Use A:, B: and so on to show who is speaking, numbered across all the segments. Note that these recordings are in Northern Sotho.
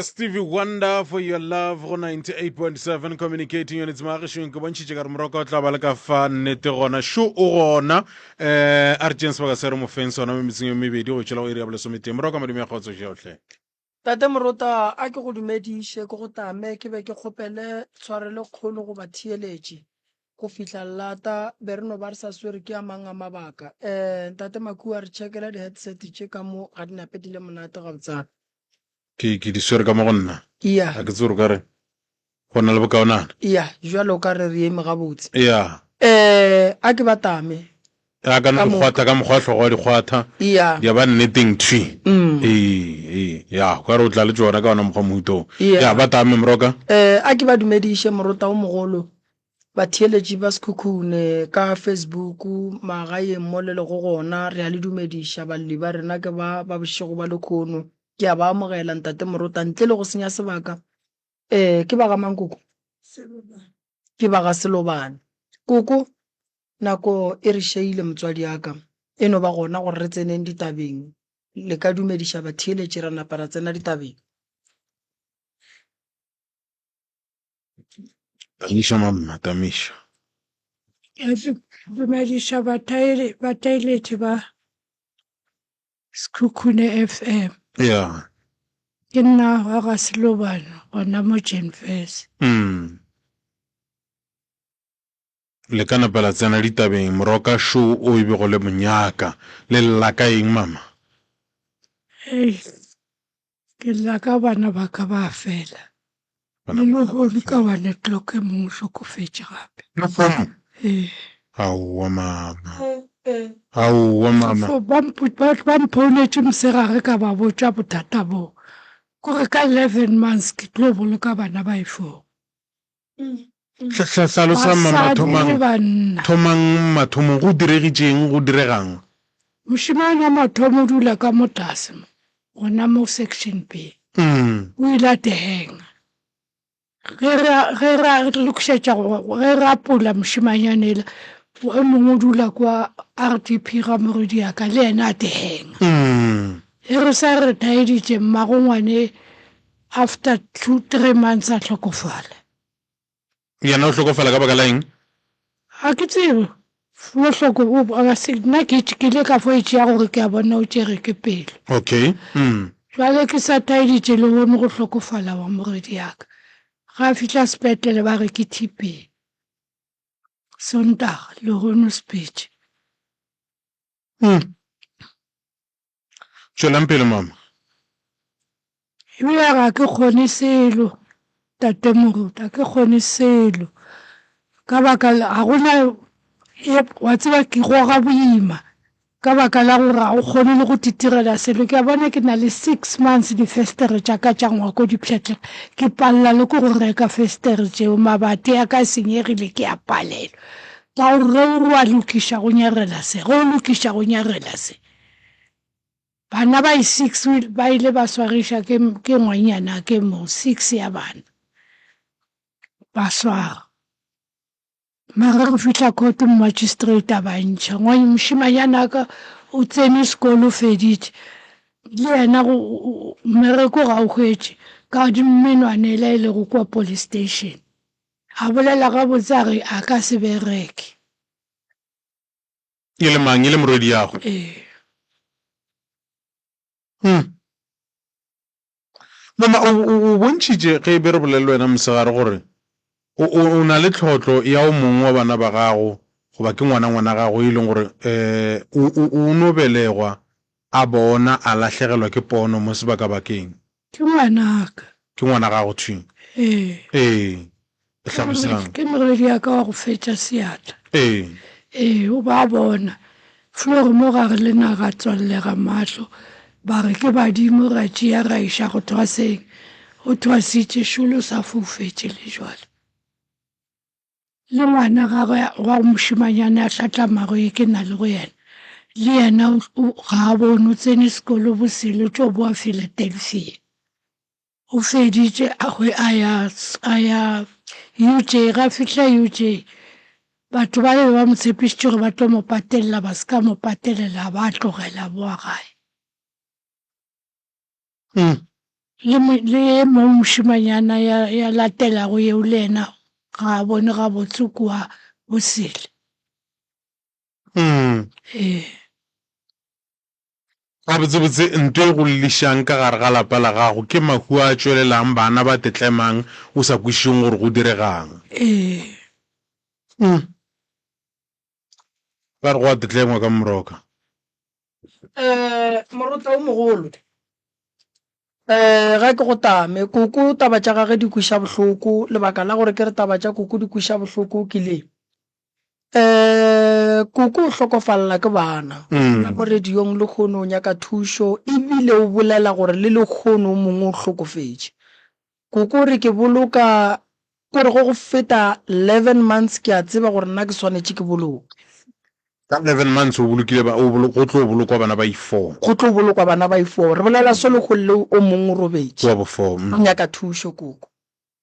A: Stevie Wonder for your love go 98.7 communicating units magešong ke bontšhitše ka re moroko o tla ba le ka fa nnete gona šo o gona um a re tšeng sebaka se re mo feng sona mo metseng yo mebedi go tšwela go iri ya bolesometee moroko madimo ya kgotso jotlhe
B: Tate Morota, a ke go dumediše, ke go tame, ke be ke kgopele tshwarelo kgolo go batheeletši. Go fihla lata, be re no ba re sa swere ke a mang a mabaka. Eh, Ntate Makua, re checkela di-headset tše ka mo, ga di nape di le monate gabotsana.
A: Ke, ke di swere ka mo go nna.
B: Iya.
A: Ga ke tsebe gore o ka re go na le bokaonana.
B: Iya, jwale o ka re re eme gabotse.
A: Iya.
B: Eh, a ke ba tame.
A: A ka no
B: Ka
A: di
B: moka.
A: kgwatha ka mokgwa hlogo wa di kgwatha.
B: Iya.
A: Di a ba nneteng thwi.
B: Mm.
A: Ee, ee, ya, o ka re o tla le tšona ka ona mokgwa mohuta wo.
B: Iya.
A: Ya, ba tame Moroka.
B: Eh, a ke ba dumediše Morota o mogolo, batheeletši ba Sekhukhune ka Facebook, magaeng mo le lego gona, re a le dumediša, balli ba rena ke ba ba bošego ba lekhono. Ke a ba amogela Ntate Morota, ntle le go senya sebaka. Eh, ke ba ga mang koko? Ke ba ga Selobane. Koko, Nako e re šeile motswadi ya ka. E no ba gona gore re tseneng ditabeng. Le ka dumediša batheeletši ra napa ra tsena ditabeng.
A: Tamiša mamma, tamiša.
C: Ke dumediša batheeletši ba Sekhukhune FM.
A: Ya.
C: Ke nna wa ga Selobane gona mo Jenfes.
A: Mm. Le ka napa la tsena ditabeng. Moroka šo o e bego le mo nyaka. Le lla ka eng, mama?
C: Hei, ke lla ka bana ba ka ba fela. Le lehono ka one o'clock e mongwe o hlokofetše gape.
A: Lehono?
C: Ee.
A: Aowa, mama. Aowa, mama.
C: Ba ba mphounetše mosegare ka ba botša bothata boo. Kore ka 11 months ke tlo boloka bana ba e four.
A: Hlalosa mama
C: Basadi le
A: thomang
C: banna.
A: thomang mathomong go diregitšeng go diregang.
C: Mošemane wa mathomo o dula ka mo tlase mo, gona mo section B.
A: Mm.
C: O ile a tehenga. Ge re ge re lokišetša go ge re apola mošemanyana ela, o mongwe o dula kwa RDP ga morwediaka le yena a tehenga.
A: Mm.
C: Ge re sa re thaeditše mmago ngwane After 2, 3 months a hlokofala.
A: Yena o hlokofala ka baka la eng?
C: Ga ke tsebe. O hloko, o, a se, nna ke, ke ile ka fo e tšea gore ke a bona o tšere ke pelo.
A: Okay. Mm.
C: Jwale ke sa taeditše lehono go hlokofala wa morwediaka. Ga a fihla sepetlele ba re ke TB. Sontaga, lehono sepetše.
A: Mm. Tšwelang pele mama.
C: Ebile ga ke kgone selo, Tate Moruti, ga ke kgone selo. Ka baka la, ga gona, wa tseba ke goga boima ka baka la gore ga o kgone le go titirela selo. Ke a bona ke na le six months difestere tša ka tša ngwako di pšhatlega, ke palela le ke go reka festere tšeo, mabati a ka a senyegile ke a palelwa. Ka gore ge o re wa lokiša go nyarela se, ge o lokiša go nyarela se. Bana ba i-six ba ile ba swariša ke, ke ngwanyana ke mo, six ya bana ba swara. Mara re fihla court magistrate a ba ntšha. Mošemanyana wa ka o tsene sekolo o feditše, le yena mmereko ga o hwetše ka menwana e la e lego kua police station. A bolela gabotse a re a ka se bereke.
A: E le mang? E le morwediago?
C: Ee.
A: Hmm. Mama, o, o, o bontšhitše ge e be re bolele le wena mosegare gore o, o, o na le tlhotlo ya o mongwe wa bana ba gago goba ke ngwana ngwana gago e leng gore um o, o, o no belegwa a bona a lahlegelwa ke pono mo sebakabakeng.
C: Ke ngwanaka.
A: Ke ngwana gago thwi?
C: Ee.
A: Ee. Hlalosang.
C: Ke morwediaka wa go fetša seatla.
A: Ee.
C: Ee, o ba bona. Flore mo gare le na ra tswallega mahlo. Ba re ke badimo ra tšea ra iša go thwaseng. O thwasitše šolo sa foufetše le jwale. Le ngwana gagwe wa mošemanyana a hlatlamago ye ke na le go yena, le yena ga a bone, o tsene sekolo bosele, o tšo boa Philadelphia. O feditše a hwe a ya a ya UJ, ga fihla UJ batho ba be ba mo tshepišitše gore ba tlo mo patelela, ba se ka mo patelela, ba tlogela boa gae. Le, le ye mongwe mošemanyana ya, ya latelago yeo le yena ga a bone gabotse kua bosele. Ee.
A: Gabotsebotse nto e go llišang ka gare ga lapa la gago ke mahu a tšwelelang, bana ba tetlemang o sa kwešišeng gore go diregang.
C: Ee.
A: Ba re go a tetlengwa ka moroka.
B: Um morota o mogolo um ga ke go tame koko taba tša gage di kweša bohloko lebaka la gore ke re taba tša koko di kweša bohloko ke le um koko o hlokofalela ke bana mm. mo radiong le kgono o nyaka thušo ebile o bolela gore le lekgono o mongwe o hlokofetše koko o re ke boloka Kore go go feta 11 months ke a tseba gore nna ke swanetše ke boloke.
A: Ka 11 months o bolokile ba, o bolo, go tlo bolokwa bana ba i-four.
B: Go tlo bolokwa bana ba i-four. Re bolela so lehono le o mongwe o robetše.
A: Ke wa bo-four.
B: O nyaka thušo koko.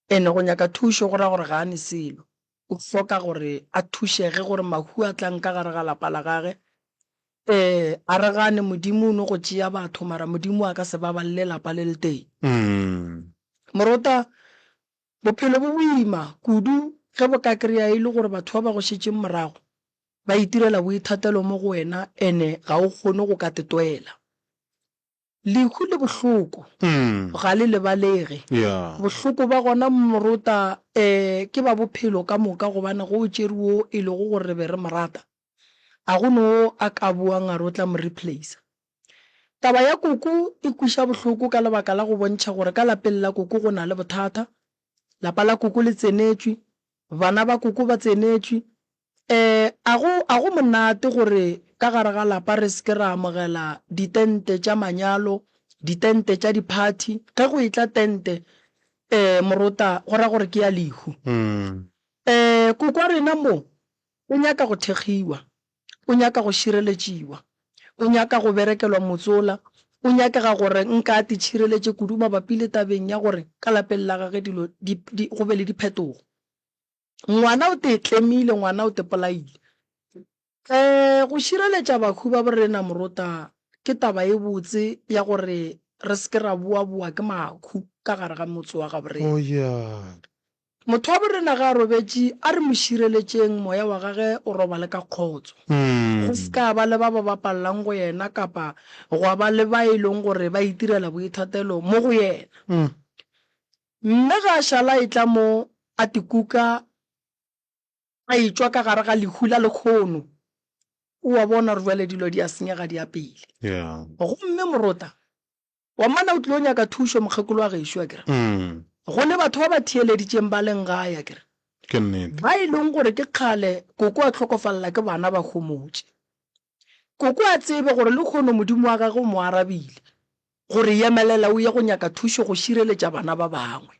B: Ene go nyaka thušo go ra gore ga a ne selo. O hloka gore a thušege gore mahu a tlang ka gare ga lapa la gage, eh, a re gane Modimo o no go tšea batho mara Modimo a ka se babalele lapa le letee. Morota, Bophelo bo boima kudu ge bo ka kry-a e le gore batho ba ba go šetšeng morago ba itirela boithatelo mo go wena ene ga o kgone go ka tetwela. Lehu le bohloko, ga le lebalege. Bohloko ba gona morota um ke ba bophelo ka moka gobane ge o tšere wo e lego gore re be re mo rata, ga go no wo a ka boang a re o tla mo replacer. Taba ya koko e kweša bohloko ka lebaka la go bontšha gore ka lapeng la koko go na le bothata. Lapa la koko le tsenetšwe, bana ba koko ba tsenetšwe. Um a go, a go monate gore ka gare ga lapa re se ke ra amogela ditente tša manyalo, ditente tša diphathi. Ge go etla tente, um morota, go ra gore ke ya lehu. Um koko wa rena mo o nyaka go thekgiwa. O nyaka go šireletšiwa. O nyaka go berekelwa motsola. O nyakega gore nka a titšhireletše kudu mabapi le tabeng ya gore ka lapeng la gage dilo di, di, go be le diphetogo. Ngwana o te tlemile, ngwana o te polaile. E, go šireletša bahu ba borena Morota ke taba e botse ya gore re se ke ra boaboa ke makhu ka gare ga motse wa gaborena.
A: Oh, yeah.
B: Motho wa borena ge a robetše, a re mo šireletšeng, moya wa gage o robale ka kgotso. Go se ka ba le ba ba bapalelang go yena kapa gwa ba le ba e leng gore ba itirela boithatelo mo go yena. Mme ge a šala a etla mo a tikuka a etšwa ka gare ga lehu la lekgono, o a bona gore bjale dilo di a senyega di ya pele. Gomme morota Wa mmona o tlilo nyaka thušo mokgekolo wa gešo akere. Go ne batho ba ba theeleditšeng ba leng gae akere.
A: Ke nnete.
B: Ba e leng gore ke kgale koko a hlokofalela ke bana ba homotše. Koko a tsebe gore lehono Modimo wa gagwe o mo arabile gore yemelela o ye go nyaka thušo go šireletša bana ba bangwe.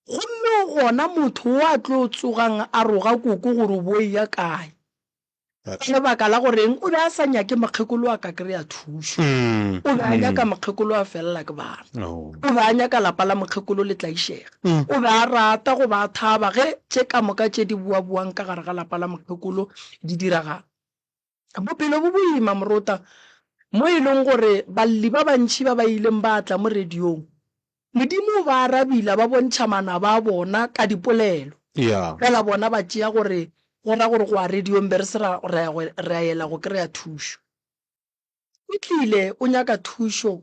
B: Gomme o gona motho o a tlo tsogang a roga koko gore o bo eya kae. Ka lebaka la goreng o be a sa nyake mokgekolo a ka kry-a thušo. O be a nyaka mokgekolo a felela ke bana. O be a nyaka lapa la mokgekolo le tlaišega. O be a rata goba a thaba ge tše ka moka tše di boaboang ka gare ga lapa la mokgekolo di diragala. Bophelo bo boima morota mo e leng gore balli ba bantši ba ba ileng ba tla mo radiong Modimo o ba arabile a ba bontšha manaba a bona ka dipolelo.
A: Yeah.
B: Fela bona ba tšea gore go ra gore go a radiong be re se ra, ra ya go, ra yela go kry-a thušo. O tlile o nyaka thušo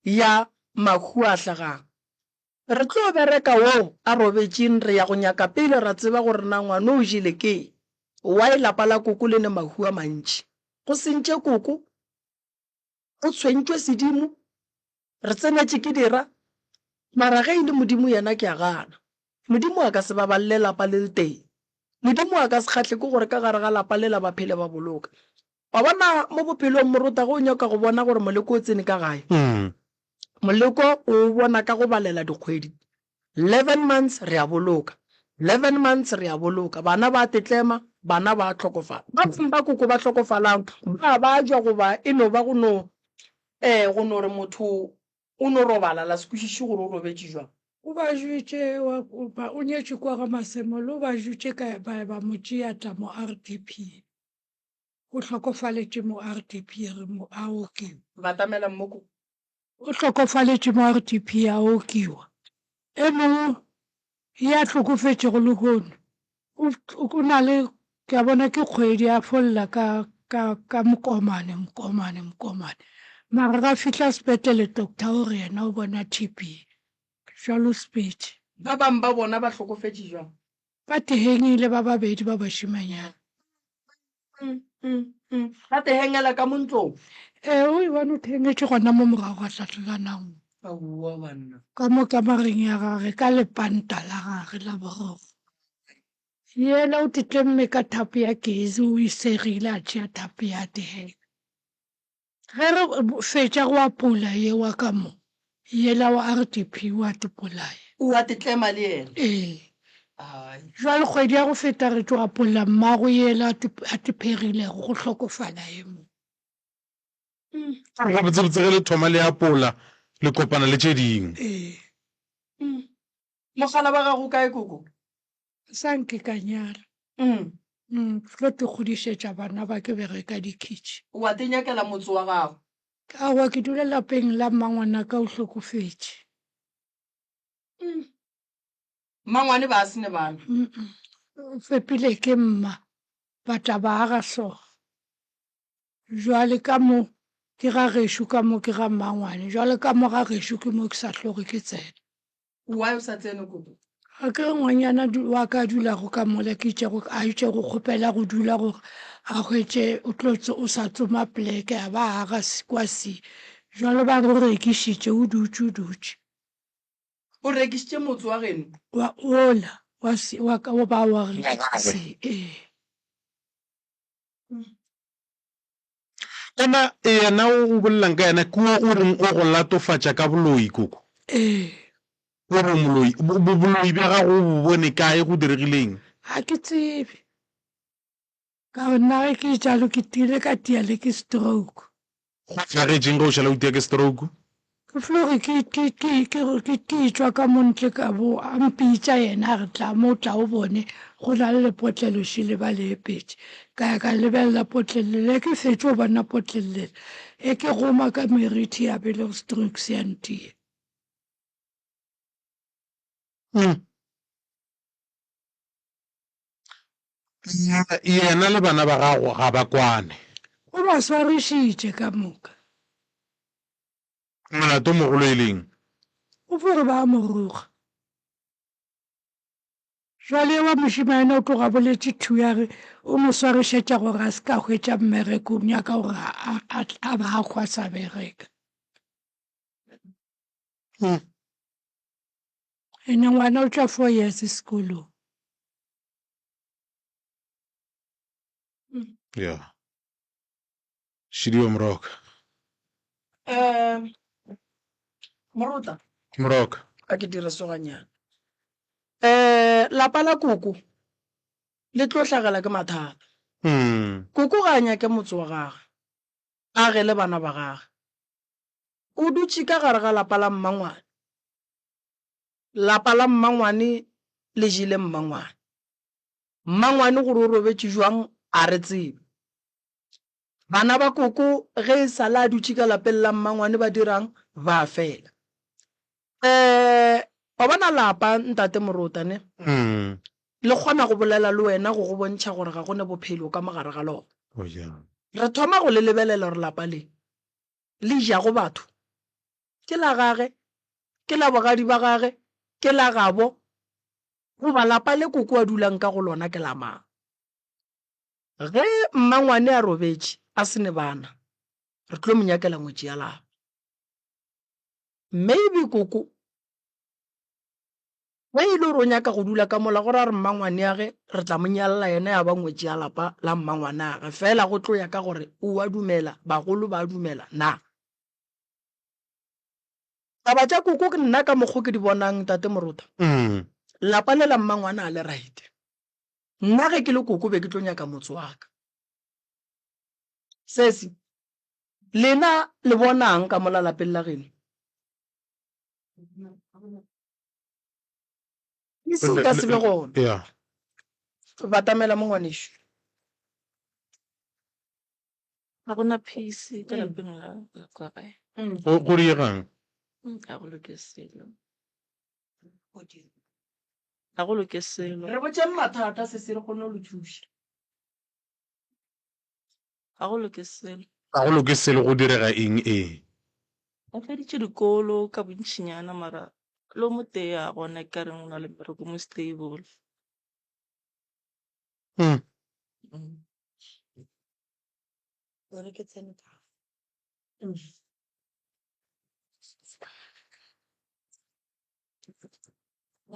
B: ya mahu a hlagang. Re tlo bereka wo a robetšeng re ya go nyaka pele ra tseba gore na ngwana o jele ke eng. Why lapa la koko le ne mahu a mantši? Go sentše koko? Go tshwentšwe sedimo? Re tsenetše ke dira, mara ge e le Modimo yena ke a gana. Modimo a ka se babalele lapa le letee. Modimo a ka se kgahle ke gore ka gare ga lapa lela ba phele ba boloka. Wa bona mo bophelong morota ge o nyaka go bona gore moleko o tsene ka gae, moleko o o bona ka go balela dikgwedi. 11 months re a boloka, 11 months re a boloka. Bana ba tetlema, bana ba a hlokofala. Ba bangwe ba koko ba hlokofalang ba a bajwa goba e no ba go no Ee, go no re motho o no robala, la se kwešiše gore o robetše jwang.
C: O ba jwetše, wa, o ba, o nyetšwe kua ga Masemola, o ba jwetše ka, ba, ba mo tšea tla mo RDP. O hlokofaletše mo RDP, re mo a oke.
B: Batamela mmoko.
C: O hlokofaletše mo RDP a okiwa. E mongwe ye a hlokofetšego lehono o, o na le, ke a bona ke kgwedi a fo lla ka, ka, ka mokomane, mokomane, mokomane. Mara ga fihla sepetlele doctor o re yena o bona TB. Bjalo sepetše.
B: Ba bang ba bona ba hlokofetše bjang?
C: Ba tehengile ba babedi ba bašemanyana.
B: Ba tehengela ka mo ntlong?
C: Ee, o e bona o tehengetše gona mo morago ga tlhatlolanang mo.
B: Aowa banna.
C: Ka mo kamareng ya gage ka lepanta la gage la borokgo. Yena o titlemme ka thapo ya gezi o e segile a tšea thapo ya tehenga. Ge re fetša go apola yewa ka mo, yela wa RDP wa tipolaya.
B: O a titlema le yena?
C: Ee.
B: Ai.
C: Jwale kgwedi ya go feta re tšo apolla mmago yela a tiphegilego go hlokofala ye mo.
A: Gabotsebotse ge le thoma le apola le kopana le tše dingwe.
C: Ee.
B: Mogala wa gago o kae koko?
C: Sa nke ka nyala. Mm. Ke tlo tikgodišetša bana ba ke bereka dikhitšhi.
B: Wa tinyakela motse wa gago?
C: Aowa, ke dula lapeng la mmangwanaka o hlokofetše.
B: Mm. Mmangwane ba se ne bana?
C: Mm. O fepile ke mma, ba tla ba aga so. Jwale ka mo ke ga gešo ka mo ke ga mmangwane, jwale ka mo ga gešo ke mo ke sa hloge ke tsena.
B: Why o sa tsene koko?
C: Ga ke re ngwanyana wa ka a dulago ka mola ke itšego a itše go kgopela go dula gore a hwetše o tlo o sa tsoma pleke a ba aga kwa si jwalo ba re o rekišitše o dutše o dutše.
B: O rekišitše motse wa geno?
C: Wa ola wa si wa ka ba wa si ee.
A: Kana yena o bolelang ka yena ke wo o reng o go latofatša ka boloi, koko?
C: Ee.
A: O re o moloi. Boloi bja gago o bo bone kae? Go diregile eng?
C: Ga ke tsebe. Ka gore nna ge ke jalo ke tile ka tia le ke stroke.
A: Go hlagetšeng ge o šala o tia ke stroke?
C: Ke flo re ke, ke, ke, ke, ke, ke etšwa ka mo ntle ka bo, a mpitša yena a re tla mo tla o bone go na le lepotlelo šele ba le epetše. Ka ya ka lebelela potlelo lela, ke fetše go bona potlelo lela, e ke goma ka merithi ya be le gore stroke se ya ntia.
A: Yena le bana ba gago ga ba kwane.
C: O ba swarišitše ka moka.
A: Molato mogolo e leng?
C: O fo re ba a mo roga. Jwale wa mošemane o tloga boletše thu ya re o mo swarišetša gore a se ka hwetša mmereko, o nyaka gore a ba a hwa sa bereka. Ene ngwana o tšwa 4 years sekolong.
A: Ya. Šidiwa Moroka.
B: Um Morota.
A: Moroka.
B: A ke dire soganyana. Um lapa la koko le tlo hlagela ke mathata.
A: Mm.
B: Koko ga a nyake motse wa gagwe, a agele bana ba gagwe. O dutše ka gare ga lapa la mmangwane. Lapa la mmangwane le jele mmangwane. Mmangwane gore o robetše jwang a re tsebe. Bana ba koko ge e sa le a dutše ka lapeng la mmangwane ba dirang? Ba fela. Um wa bona lapa ntate Morota ne? Le kgona go bolela le wena go go bontšha gore ga go ne bophelo ka mo gare ga lona. Re thoma go le lebelela gore lapa le le jago batho ke la gage, ke la bogadi ba gage, ke la gabo goba lapa le koko a dulang ka go lona ke la mang. Ge mmangwane a robetše a se ne bana, re tlo mo nyakela ngwetši ya lapa. Maybe koko ge e le gore o nyaka go dula ka mola go ra re mmangwaneage re tla mo nyalla yena ya ba ngwetši ya lapa la mmangwaneage fela go tlo ya ka gore o a dumela bagolo ba a dumela na. Taba tša koko ke nna ka mokgo ke di bonang tate Morota. Lapa le la mmangwana a le right. Nna ge ke le koko be ke tlo nyaka motse wa ka. Sesi, lena le bonang ka mola lapeng la geno? E se ka se be gona.
A: Yeah.
B: Batamela mo ngwanešu.
D: Ga go na peace ka lapeng la la kwa gae.
A: Go go diegang?
D: Ga go loke selo. Ga go loke selo.
B: Re botšeng mathata sesi re kgone go le thuša.
D: Ga go loke selo.
A: Ga go loke selo go direga eng ee?
D: Ba feditše dikolo ka bontšinyana mara le o motee a gona e ka reng o na le mmereko mo stable.
A: Mm.
E: Gore ke tsene ka.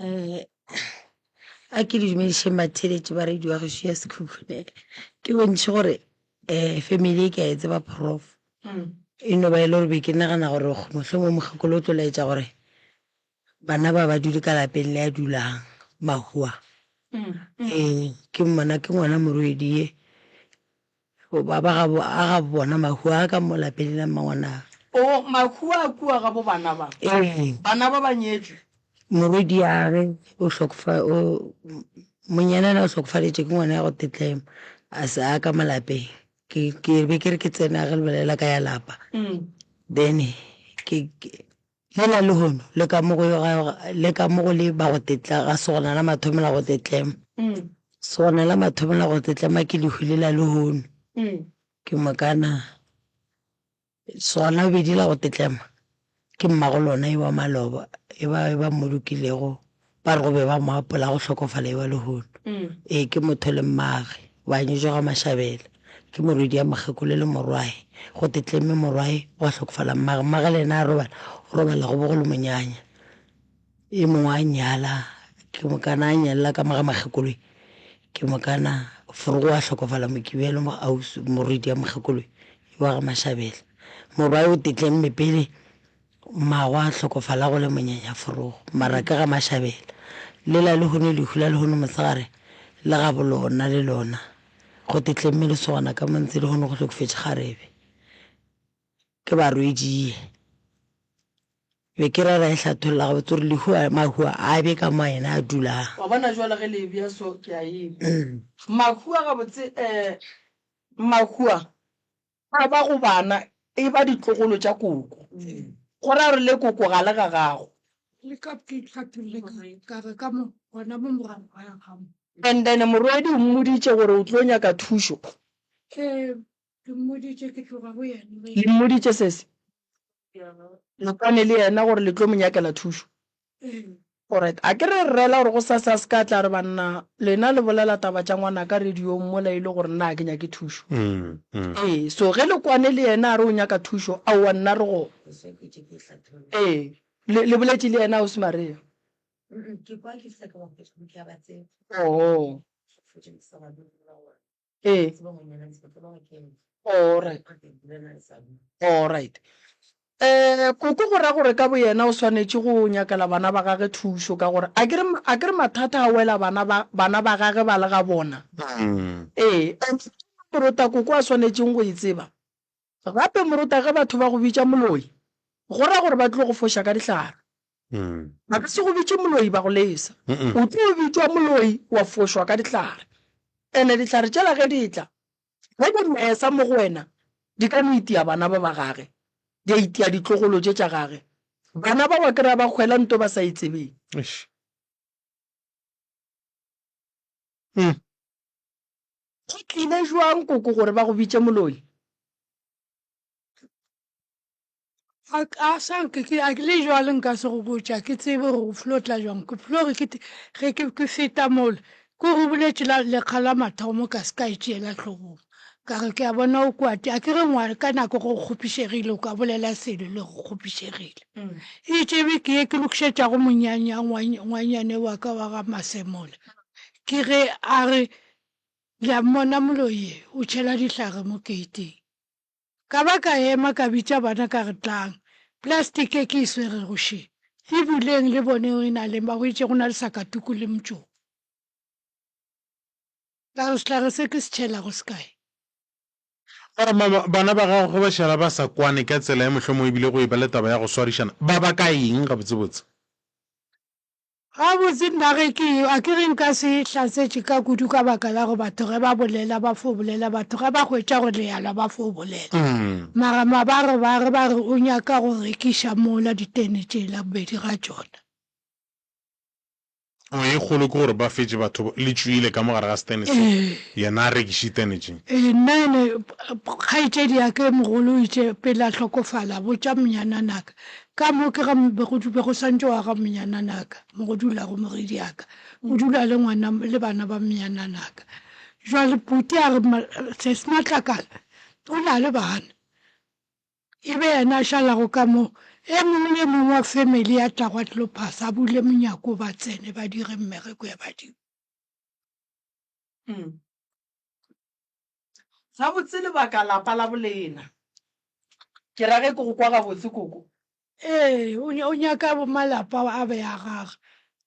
E: Eh, a ke le dumedišeng batheeletši ba radio ya gešo ya Sekhukhune. Ke bontšhe gore um family e ke a e tseba prof. E no ba e le gore be ke nagana gore mohlomong mokgekolo o tlo laetša gore bana ba ba dule ka lapeng le a dulang mahua. Ee, ke mmona ke ngwana morwedi ye. Ba ba gabo a gabo bona mahua a ka mo lapeng la mmangwanagwe.
B: O, mahua a kua gabo bana ba.
E: Ee.
B: Bana ba ba nyetšwe.
E: Morwediage o hlokofa o monyane yena o hlokofaletšwe ke ngwana ya go tetlema a se a ka mo lapeng. Ke ke be ke re ke tsena ge le bolela ka ya lapa. Then ke ke Lela lehono, le ka mo go le ka mo go le ba go tetla, ga segona la mathomo la go tetlema. Segona la mathomo la go tetlema ke lehu le la lehono. Ke mokana segona bobedi la go tetlema ke mmago lona e wa maloba, e ba e ba mmolokilego, ba re go be ba mo apola go hlokofala e wa lehono. Ee, ke motho le mmage, ba nyetšwe ga Mašabela. Ke morwedi ya mokgekolo le morwae. Go tetlemme morwae, gwa hlokofala mmage. Mmage le yena a robala, o robala go bo go le monyanya. E mongwe a nyala, ke mokana a nyalela ka mo ga makgekolo, ke mokana forogo wa hlokofala Mokibelo ausi morwedi ya mokgekolo wa ga Mašabela. Morwae o tetlemme pele Mmagwe a hlokofala go le monyanya forogo, mara ke ga Mašabela. Lela lehono lehu la lehono mosegare le ga bolona le lona. Go tetlemme lesogana ka mo ntse lehono go hlokofetše kgarebe. Ke barwedie. Be ke ra ra e hlatholla gabotse gore lehu a mahu a a be ka mo yena a dulang.
B: Wa bona jwale ge le e bea so ke a e kwa. Mahu a gabotse eh mahu a A ba go bana e ba ditlogolo tša koko. Go ra gore le koko ga le ga gago.
C: Le ka ke hlatholle ka ka re ka mo gona mo morago ga ga mo.
B: And then morwedi o mmoditše gore o tlo nyaka thušo.
C: Ee, ke mmoditše ke tloga go yena.
B: Le mmoditše sesi? Le kwane le yena gore le tlo mo nyakela thušo?
C: Ee.
B: Alright, a ke re rrela gore gosasa a se ka tla re banna lena le bolela taba tša ngwanaka radiong mola e le gore nna ga ke nyake thušo. Ee, so ge le kwane le yena a re o nyaka thušo, aowa nna re gona. Ee, le, le boletše le yena Ausi Maria? Oho. Ee. Alright. Alright. Eh, koko go ra gore ka boyena o swanetše go nyakela bana ba gage thušo ka gore a ke re a ke re mathata a wela bana ba bana ba gage ba le ga bona. Ee, and morota koko a swanetšeng go e tseba. Gape morota ge batho ba go bitša moloi, go ra gore ba tlo go foša ka dihlare. Ba ka se go bitše moloi ba go lesa. O tlo bitšwa moloi wa fošwa ka dihlare. Ene dihlare tšela ge di tla, ge di mesa mo go wena, di ka no itia bana ba ba gage, di a itia ditlogolo tše tša gage. Bana ba wa kry-a ba hwela nto ba sa e tsebeng. Go tlile jwang koko gore ba go bitše moloi?
C: A, a sa nke ke, a le jwale nka se go botša, ke tsebe gore go flo tla jwang. Ke flo re ke, ge ke, ke feta mola, ke go boletše la, lekga la mathomo ka se ka e tšeela hlogong. Ka re ke a bona o kwate, a ke re ngwana ka nako ge o kgopišegile o ka bolela selo le go kgopišegile. Eitše beke ye ke lokišetšago monyanya ngwanyane wa ka wa ga Masemola, ke ge a re, Le a mmona moloi ye, o tšhela dihlare mo keiting. Ka ba ka ema ka bitša bana ka re, Tlang, plastiki e ke e swerego še, e buleng le boneng e na leng. Ba hwetše go na le sakatuku le motšoko. Ka re, Sehlare se ke se tšhelago se kae?
A: Mara mama, bana ba gago ge ba šala ba sa kwane ka tsela ye mohlomongwe e bile go e ba le taba ya go swarišana, ba baka eng gabotsebotse?
C: Gabotse nna ge ke a ke re nka se hlatsetše ka kudu ka baka la gore batho ge ba bolela ba fo bolela, batho ge ba hwetša gore le a lwa ba fo bolela. Mara mabarebare ba re o nyaka go rekiša mola ditene tšela bobedi ga tšona.
A: O e kgolo ke gore ba fetše batho le tšwile ka mo gare ga setene se, yena a rekiše tene tše.
C: Ee, nna ene kgaetšedi ya ka e mogolo o itše pele a hlokofala a botša monyananaka ka mo ke ga be go be go swantše wa ga monyananaka mo go dulago morwediaka o dula le ngwana le bana ba monyananaka. Jwale puti a re Sesi Matlakala o na le bana. E be yena a šalago ka mo. E mongwe le e mongwe wa family ya tlago a tlo phasa, a bule monyako ba tsene ba dire mmereko ya badimo.
B: Mm. Gabotse lebaka lapa la bolena. Ke ra ge ke go kwa gabotse koko.
C: Ee, o, o nyaka malapa a be a gage.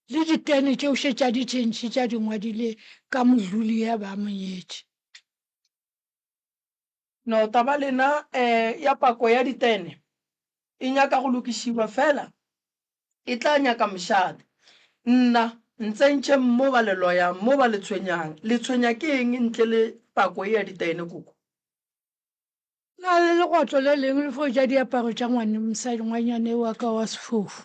C: Le ditene tše o šetše a di tšhentšhitše a di ngwadile ka modluli ya ba mo nyetše.
B: No, taba lena ya pako ya ditene e nyaka go lokišiwa fela e tla nyaka mošate. Nna, ntsentšheng mo ba le loyang, mo ba le tshwenyang. Le tshwenya ke eng ntle le pako ye ya ditene, koko?
C: Na le legotlo le lengwe le fo ja diaparo tša ngwane, mosadi, ngwanyana wa ka wa sefofu.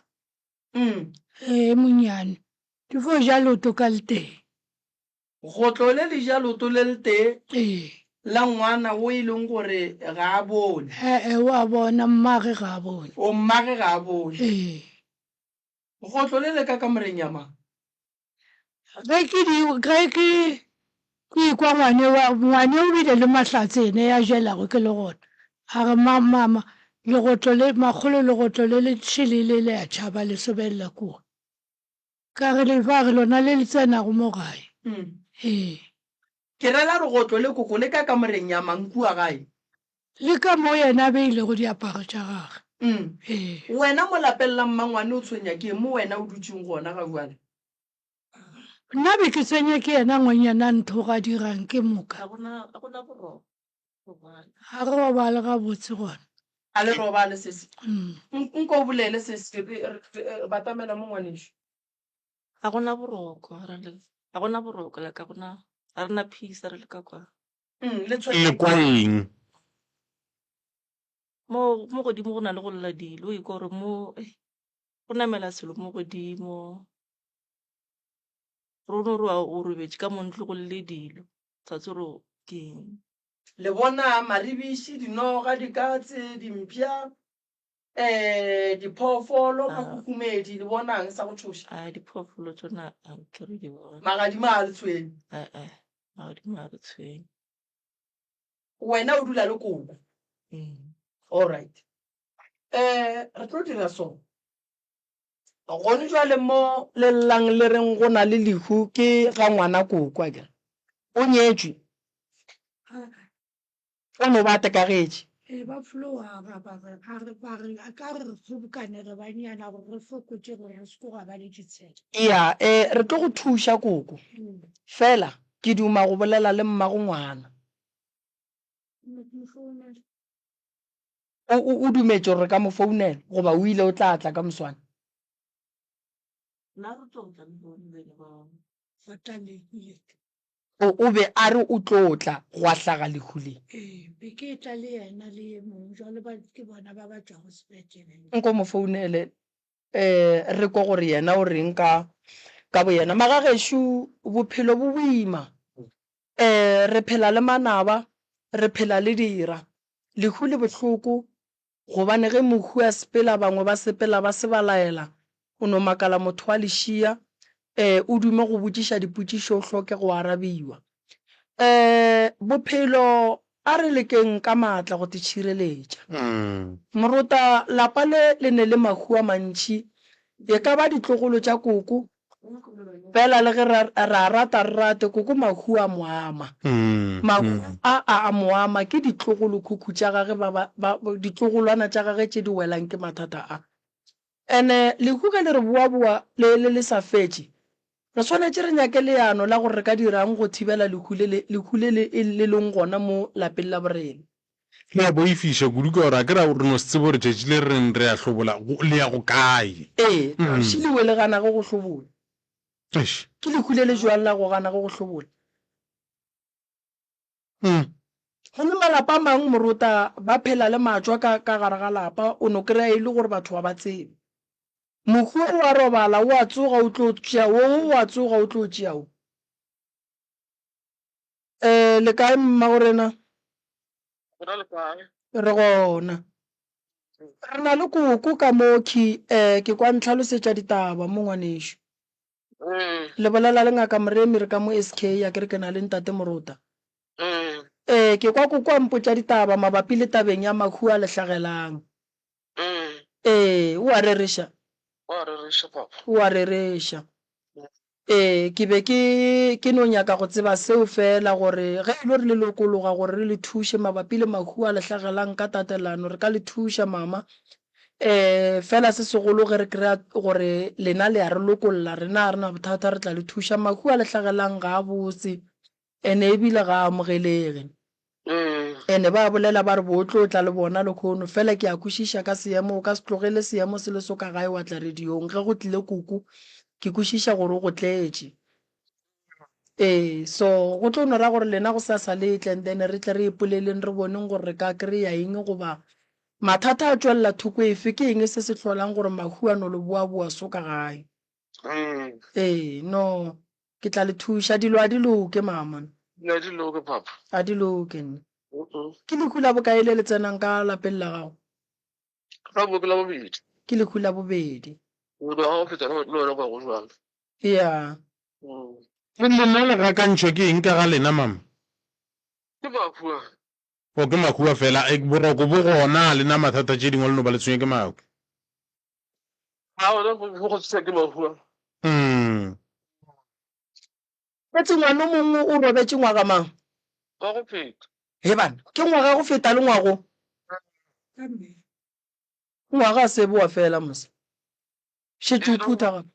C: Ee, monnyane. Di fo ja leoto ka letee.
B: Gotlo le le ja leoto le letee
C: Ee.
B: la ngwana wo e leng gore ga a bone.
C: E-e, o a bona, mmage ga a bone.
B: O, mmage ga a bone.
C: Ee.
B: Gotlo le le ka kamoreng ya mang?
C: Ge ke di, ge ke, ke ekwa ngwane wa, ngwane o bile le mahlatse ene ya jelago ke le gona. A re, Ma, mama, legotlo le, makgolo legotlo le le šele le a tšhaba le sobelela kua. Ka re le fa re lona le le tsenago mo gae. Ee.
B: Ke rela regotlo le koko le ka kamoreng ya mang kua gae?
C: Le ka mo yena a beilego diaparo tša gagwe. Ee.
B: Wena mo lapeng la mmangwane o tshwenya ke eng mo wena o dutšeng gona ga bjale?
C: Nna be ke tshwenya ke yena ngwanyana a nthoga a dirang ke moka.
D: Ga gona, ga gona boroko.
C: Ga re robale gabotse gona.
B: A le robale sesi? Nko o bolele sesi, batamela mo ngwanešu.
D: Ga gona boroko, re le, ga gona boroko, like ga gona, ga re na peace re le ka kwa.
B: Le tshwenya
A: Le kwa eng?
D: Mo, mo godimo go na le go lla dilo, o ikwa gore mo, go namela selo mo godimo. Re no re o robetše ka mo ntlo go lle dilo. Sa tsebe gore ke eng.
B: Le bona maribiši, dinoga, dikatse, dimpša, um diphoofolo, makhukhumedi, le bonang sa go tšhoša?
D: A diphoofolo tšona a ke re di bone.
B: Magadima a le tshwenye?
D: Ee, magadima a re tshwenye.
B: Wena o dula le koko?
D: Ee.
B: All right. Um re tlo dira so. Gone jwale mo le llang le reng go na le lehu ke ga ngwana koko akere? O nyetšwe? O no ba a tekagetše?
C: Ee, ba fologa ba ba re a re ba re a ka re re kgobokane re bannyana gore re fokotše gore re se ko gwa ba le ditshele.
B: Eya, e re tlo go thuša koko. Fela ke duma go bolela le mmago ngwana. O, o, o dumetše gore re ka mo founela, goba o ile o tla tla ka moswane?
D: Nna re tlo tla le bone bene ba.
C: Ba tla lehu le.
B: O, o be a re o tlo tla, gwa hlaga lehu le.
C: Ee, be ke etla le yena le ye mongwe, jwale ba, ke bona ba ba tšwago sepetlele.
B: Nko mo founele, eh, re kwe gore yena o reng ka, ka boyena. Magagešo, bophelo bo boima. Eh, re phela le manaba, re phela le dira. Lehu le bohloko, gobane ge mohu a sepela bangwe ba sepela ba se ba laela, o no makala motho wa lešia, eh, o dume go botšiša dipotšišo o hloke go arabiwa. Eh, bophelo a re lekeng ka maatla go titšhireletša. Morota, lapa le le ne le mahu a mantši, e ka ba ditlogolo tša koko, Fela le ge ra, ra rata re rate, koko mahu a mo ama. Mahu a a a mo ama ke ditlogolokhukhu tša gage ba, ba, ba, ditlogolwana tša gage tše di welang ke mathata a. Ene lehu ge le re boaboa le, le, le sa fetše, re swanetše re nyake leano la gore re ka dirang go thibela lehu le, le, lehu le le, le leng gona mo lapeng la borena.
A: Le a boifiša kudu ka gore a ke ra re no se tsebe gore tšatši le re reng re a hlobola, le ya go kae.
B: Ee, šiliwe le gana ge go hlobola.
A: Eish.
B: Ke lehu le le jwang la go gana go go hlobola?
A: Mm.
B: Gomme malapa a mangwe morota ba phela le matšwa ka ka gare ga lapa, o no kry-a e le gore batho ga ba tsebe. Mohu o a robala, o a tsoga o tlo tšea wo, o a tsoga o tlo tšea wo. Eh, le kae mmagorena?
F: Rena le kae?
B: Re gona. Re na le koko ka mo khi, eh, ke kwa ntlhalosetša ditaba mo ngwanešu.
F: Mm.
B: Le bolela le ngaka Moremi re ka mo SK a ke re ke na le ntate Morota.
F: Mm.
B: Eh, ke kwa koko a mpotša ditaba mabapi le tabeng ya mahu a le hlagelang.
F: Mm.
B: Ee, o a rereša.
F: O a rereša papa.
B: O a rereša. Ee, ke be ke, ke no nyaka go tseba seo feela, gore ge e le gore le lokologa gore re le thuše mabapi le mahu a le hlagelang ka tatelano, re ka le thuša, mama. Ee, feela se segolo ge re kry-a gore lena le a re lokolla, rena ga re na bothata, re tla le thuša. Mahu a le hlagelang ga a botse, ene ebile ga a amogelege. Ene ba bolela ba re bo tlo tla le bona lekhono, fela ke a kwešiša ka seemo, o ka se tlogele seemo se le so ka gae wa tla radiong. Ge go tlile koko, ke kwešiša gore o go tletše. Ee, so go tlo no ra gore lena gosasa le tle and then re tle re ipoleleng re boneng gore re ka kry-a eng goba mathata a tšwelela thoko efe, ke eng se se hlolang gore mahu a no le boaboa so ka gae. Ee, no, ke tla le thuša. Dilo a di loke, mama.
F: Dilo a di loke, papa.
B: A di loke, nne. Ke lehu la bokae le le tsenang ka lapeng la gago?
F: Ga bo ke la bobedi.
B: Ke lehu la bobedi.
F: Ga go feta le wena kwa go jwalo.
B: Ya.
A: Le lena le gakantšhwa ke eng ka ga lena, mama?
F: Ke mahu a.
A: O ke mahu a fela. Boroko bo gona, le na mathata tše dingwe le no ba le tshwenywa ke mahu.
F: A gona go go tshwenywa ke mahu a.
A: Mm.
B: Etse ngwana o mongwe o robetše ngwaga mang?
F: Wa go feta.
B: He bana, ke ngwaga go feta le ngwago. Ngwaga a se boa fela mos. Šetše o phutha gape.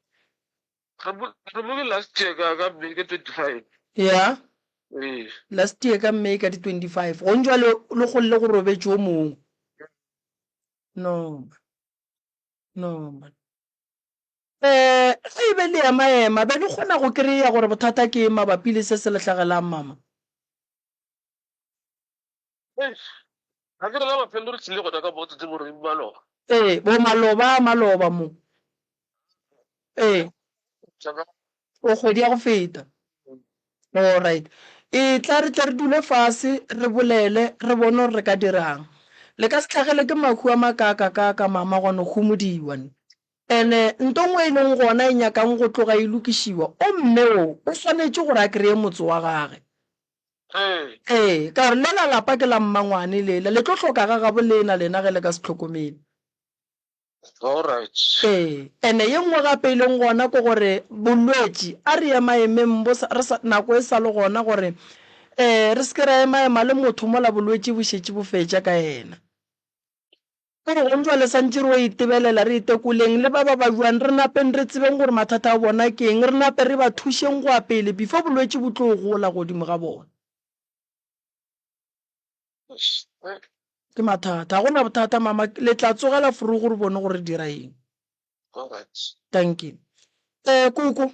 F: Re mo ke last year ka ka May ka 25.
B: Ya.
F: Ee.
B: Last year ka May ka di 25. Gong jwale le golle go robetše o mongwe. No man. No man. Eh, ge e be le ema-ema, be le kgona go kry-a gore bothata ke eng mabapi le se se le hlagelang, mama?
F: Eish, ga ke re la mafelelo re tlile gona ka mo tsatsi mo re maloba.
B: Ee, bo maloba a maloba mo. Ee. O kgwedi ya go feta. Alright. Etla re tle re dule fase re bolele re bone gore re ka dirang. Le ka se hlagele ke mahu a makaakakaaka mama gwa no humodiwa ne. Ene nto nngwe e leng gona e nyakang go tloga e lokišiwa, o mme o o swanetše gore a kreye motse wa gage. Ee, ka gore lela lapa ke la mmangwane lela, le tlo hloka ga gabo lena lena ge le ka se hlokomele.
F: Alright.
B: Ee, ene ye nngwe gape e leng gona ke gore bolwetši a re emaemeng bo sa, re sa, nako e sa le gona gore um re se ke ra emaema le motho mola bolwetši bo šetše bo fetša ka yena. Ke gore gong jwale santše re o itebelela, re itekoleng le ba ba babjang, re napeng re tsebeng gore mathata a bona ke eng, re nape re ba thušeng go ya pele before bolwetši bo tlo gola godimo ga bona. Ke mathata. Ga go na bothata mama, le tla tsogela forogo re bone gore re dira eng. Dankie. Eh, koko.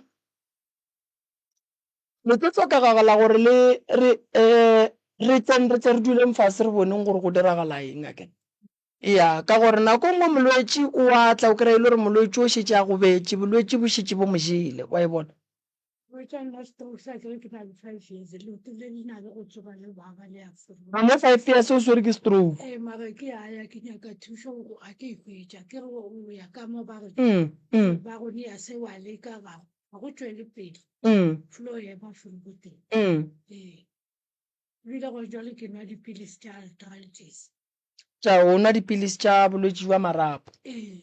B: Le tlo hlokagala gore le re eh re tleng re tle re duleng fase re boneng gore go diragala eng akere. Ya, ka gore nako nngwe molwetši o a tla o kry-a e le gore molwetši o šetše a gobetše, bolwetši bo šetše bo mo jele, wa e bona.
C: Hwetša nna stroke sa ke ke na le 5 years leoto le le na le go tsoga le baba le a foroga.
B: Mo 5 years o swere ke stroke.
C: Ee mara ke a ya ke nyaka thušo go ga ke e hwetša ke re o ya ka mo ba re ba go nea se wa leka ga ga go tšwele pele flo ema forogo teng ee ebile go jwale ke nwa dipilisi tša arthritis.
B: Tša o nwa dipilisi tša bolwetši bja marapo.
C: Ee.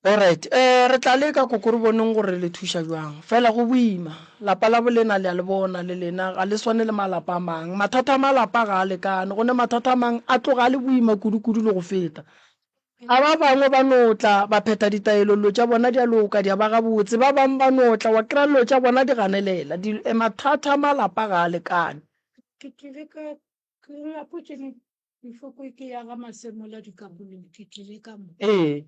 B: Alright, eh, re tla leka koko re boneng gore re le thuša bjang. Fela go boima. Lapa la bolena le a le bona le lena ga le swane le malapa a mang. Mathata a malapa ga a lekane. Go ne mathata a mang a tloga a le boima kudu-kudu le go feta. A ba bangwe ba no tla ba phetha ditaelo dilo tša bona di a loka, di a ba gabotse. Ba bangwe ba no tla wa kry-a dilo tša bona di ganelela. Di, eh, mathata a malapa ga a lekane.
C: Ke tlile ka, ke apotše ne before ke ya ga Masemola dikabolong ke tlile ka mo.
B: Ee.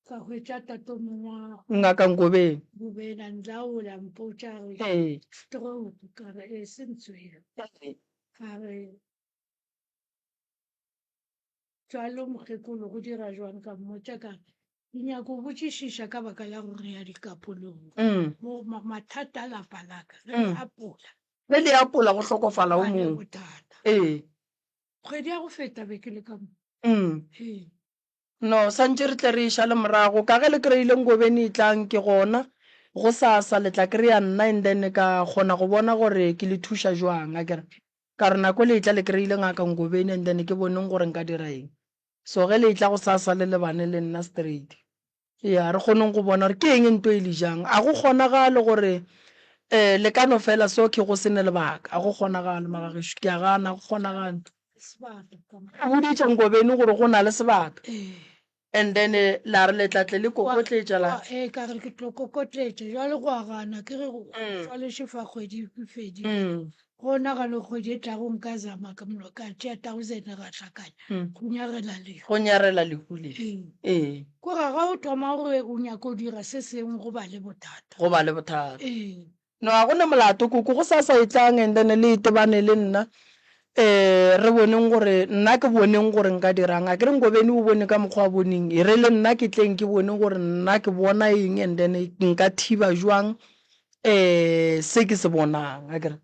C: Ka hwetša tate o mongwe wa.
B: Ngaka Nkobeng.
C: Nkobeng a nlaola, a mpotša a re.
B: Ee.
C: Stroke, ka re ee se ntswere.
B: Ee.
C: A re jwalo mokgekolo go dira jwang, ka mmotša ka re ke nyaka go botšišiša ka baka la gore re ya dikapolong. Mo mathata a lapa la ka ge le apola.
B: Ge le apola go hlokofala o mongwe.
C: Bothata.
B: Ee.
C: Kgwedi ya go feta be ke le ka mo. Ee.
B: No, santše re tle re e šale morago. Ka ge le kry-ile Ngobeni etlang ke gona, gosasa le tla kry-a nna and then ka kgona go bona gore ke le thuša jwang, akere. Ka re nako le etla le kry-ile ngaka Ngobeni and then ke boneng gore nka dira eng. So ge le etla gosasa le lebane le nna straight. Ya, re kgoneng go bona gore ke eng nto e le jang. A go kgonagale gore um le ka no fela so ke go se ne lebaka. A go kgonagale magagešo, ke a gana, a go kgonagale. O boditše Ngobeni gore go na le sebaka and then la re le tla tle le kokotletša la.
C: Ee, ka re ke tlo kokotletša, jwale gwa gana ke re jwale šefa kgwedi e fedile. Go nagana kgwedi e tlago nka zama ka mno ka tšea thousand ra hlakanya go nyarela lehu.
B: Go nyarela lehu le. Ee.
C: Ko ra ga o thoma gore o nyaka go dira se sengwe go ba le bothata.
B: Go ba le bothata.
C: Ee.
B: No ga go na molato koko go sasa e tlang and then le itebane le nna eh re boneng gore nna ke boneng gore nka dirang a ke re Ngobeni o bone ka mokgwa a boneng e re le nna ke tleng ke bone gore nna ke bona eng and then nka thiba jwang um se ke se bonang akere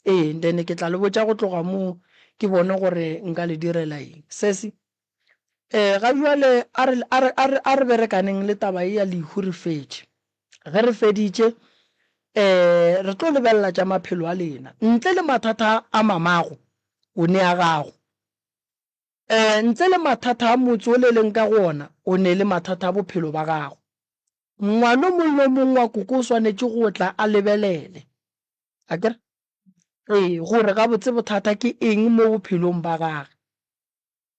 B: ee and then ke tla le botša go tloga moo ke bone gore nka le direla eng sesi um ga jwale a re a re a re a re berekaneng le taba ye ya lehu re fetše ge re feditše um re tlo lebelela tša maphelo a lena ntle le mathata a mamago o ne a gago um ntle le mathata a motse o le leng ka go ona o ne le mathata a bophelo ba gago Ngwana o mongwe le o mongwe wa koko o swanetše go tla a lebelele, akere? Ee, gore gabotse bothata ke eng mo bophelong ba gage.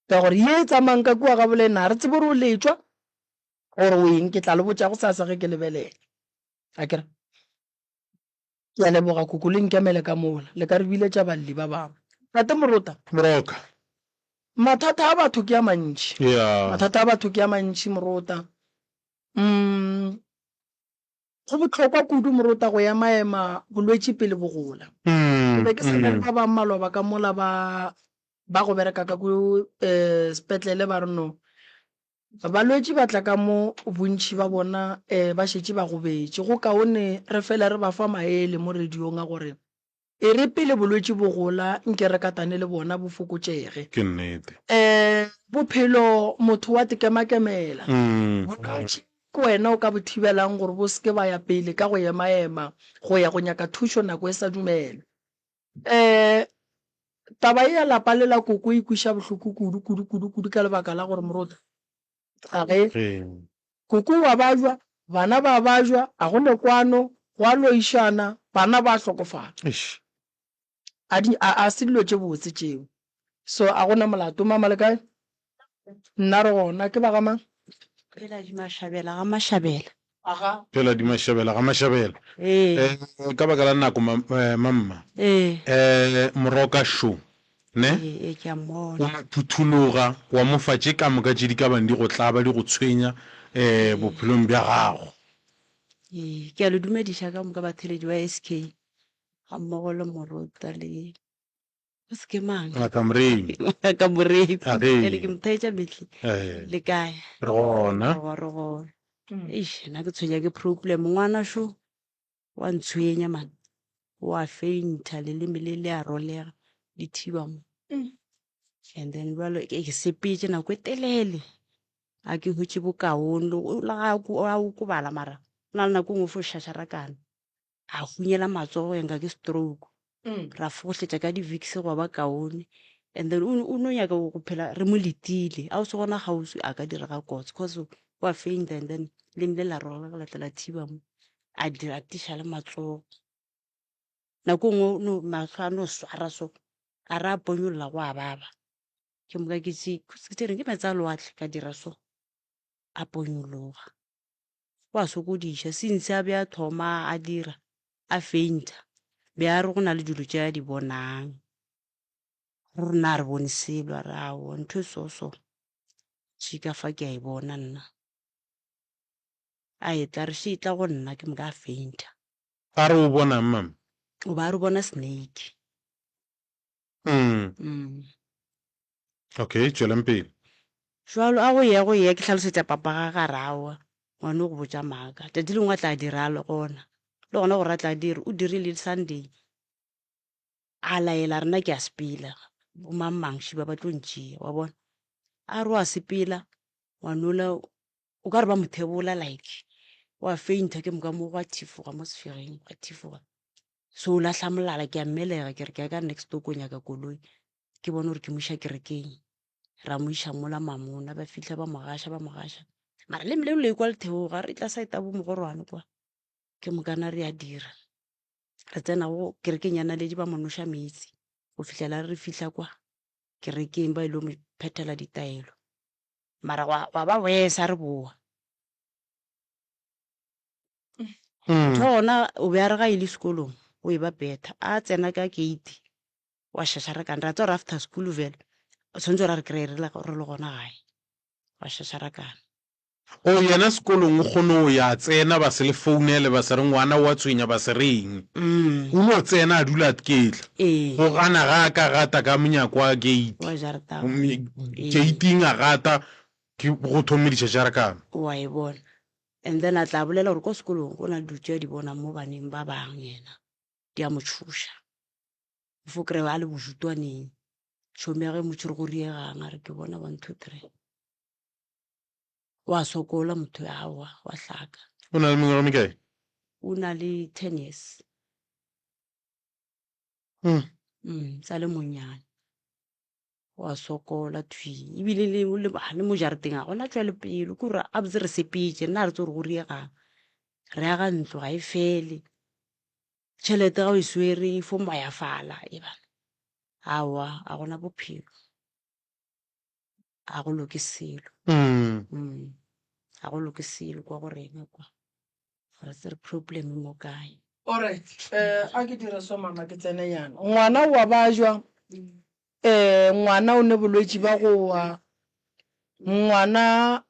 B: Ka gore ye e tsamayang ka kua gabolena ga re tsebe gore o letšwa gore o eng, ke tla le botša gosasa ge ke lebelela, akere? Ke a leboga koko le nkemele ka mola, le ka re biletša balli ba bangwe. Tate Morota.
A: Moroka.
B: Mathata a batho ke a mantši.
A: Yeah.
B: Mathata a batho ke a mantši Morota. Mm, go bohlokwa kudu Morota go ema-ema bolwetši pele bo gola.
A: Mm,
B: Ke be ke sa na le
A: mm.
B: ba bang maloba ka mola ba ba go bereka ka ko eh, sepetlele ba re no Balwetši ba tla ka mo, bontši ba bona ba šetše ba gobetše. Go kaone re fele re ba fa maele mo radiong a gore e re pele bolwetši bo gola nke re katane le bona bo fokotšege.
A: Ke nnete.
B: Bophelo motho wa tekemakemela. Bolwetši ke wena o ka bo thibelang gore bo se ke ba ya pele ka go emaema go ya go nyaka thušo nako e sa dumelwe. Um taba ye ya lapa le la koko e kweša bohloko kudu kudu kudu kudu ka lebaka la gore morota ga ge koko wa bajwa, bana ba bajwa, a go ne kwano, go a loišana, bana ba hlokofala. A di a a se dilo tše botse tšeo. So a go na molato mama le kae? Nna re gona ke ba ga mang?
G: Phela di Mashabela ga Mashabela.
B: Aga.
A: Phela di Mashabela ga Mashabela.
G: Ee.
A: Eh, ka baka la nako ma, eh, mamma.
G: Ee.
A: Eh, moroka šo, ne?
G: Ee, ee, ke a mmona.
A: O no phuthologa, wa mo fa tše ka moka tše di ka bang di go tlaba, di go tshwenya, eh, bophelong bja gago.
G: Ee, ke a le dumediša ka moka batheeletši ba SK, ga mmogo le Morota le. O se ke mang?
A: Ngaka Moremi.
G: Ngaka Moremi.
A: A ge.
G: Ene ke mo theetša mehle.
A: Eh.
G: Le kae?
A: Re gona.
G: Re go- re gona. Eish, nna ke tshwenya ke problem. Ngwana šo wa ntshwenya man. Wa fainta leleme le le a rolega le thiba mo. And then jwale ke ke sepetše nako e telele. A ke hwetše bokaone le go- le ga a okobala mara go na le nako e nngwe o fo šašarakana. A hunyela matsogo enka ke stroke. Ra fohletša ka di-Vicks gwa ba kaone. And then o no nyaka go phela re mo letile. A o se gona kgauswi a ka direga kotsi cause o a fainta and then leme le la rolega la tla la thiba mo. A dira a tiša le matsogo. Nako e nngwe no mahlo a no swara so a re a ponyolla go a baba. Ke moka ke tše ke reng ke meetse a lewatle ka dira so a ponyologa. O a sokodiša. Since a be a thoma a dira, a fainta, be a re go na le dilo tše a di bonang. Re rena a re bone selo, a re aowa ntho e so so, tšhika fa ke a e bona nna. A etla re še etla go nna ke moka a fainta.
A: A re o bonang mama?
G: O ba a re o bona snake.
A: Mm.
G: Mm.
A: Okay, tšwelang pele.
G: Jwalo a go ya go ya ke hlalosetša papa ga ga re aowa ngwana o go botša maaka. Tšatši lengwe a tla dira le gona. Le gona gore a tla dire o dirile le Sunday. A laela a re nna ke a sepela bo mang mang šiba ba tlo ntšea wa bona. A re o a sepela ngwanola o ka re ba mo thebola like wa fainta ke moka mo gwa thifoga mo sefegeng gwa thifoga. So o lahla molala ke a mmelega ke re ke ya ka next door ko nyaka koloi ke bone gore ke mo iša kerekeng. Ra mo iša mola mamona ba fihla ba mo gaša ba mo gaša mara leme leo le kwa le theoga re tla saeta bo mogorwane kwa ke mokana re a dira. Re tsena go kerekeng ya Naledi ba mo noša meetse go fihlela re fihla kwa kerekeng ba ilo mo phethela ditaelo mara gwa gwa ba wesa re boa. Ntho gona o be a re ga ile sekolong o e ba better a tsena ka gate wa šašarakana ra tseba gore after school vele o tshwanetse gore a re kry-e re le gona gae wa šašarakana.
A: O yena sekolong o kgone o ya tsena ba se le founele ba se re ngwana o a tshwenya ba se reng. O no tsena a dula a tketla. Go gana ga a ka gata ka monyako wa gate.
G: Wa jarata.
A: Gating a gata ke go thomme dišašarakano.
G: Wa e bona. And then a tla bolela gore ko sekolong go na le dilo tše a di bonang mo baneng ba bang yena di a mo tšhoša. O fo kry-a a le bojutwaneng. Tšhomi ya ge mo tšhore go riegang a re ke bona 1 2 3. Wa sokola motho aowa wa hlaka.
A: O na le mengwaga mekae?
G: O na le 10 years.
A: Mm.
G: Mm, sa le monnyane. Wa sokola thwi. Ebile le, le, le mo jarateng ga gona tšwelopele. Ke gore a botse re sepetše, nna re tse gore go riegang. Re aga ntlo ga e fele. Tšhelete ga o e swere e fo moyafala e bana. Aowa, ga gona bophelo. Ga go loke selo.
A: Mm.
G: Ga go loke selo kwa go rena kwa. Ga re tsere problem mo kae.
B: Alright, eh, a ke dire so mama ke tsene nyana. Ngwana o a bajwa, eh, ngwana o ne bolwetši ba go wa, ngwana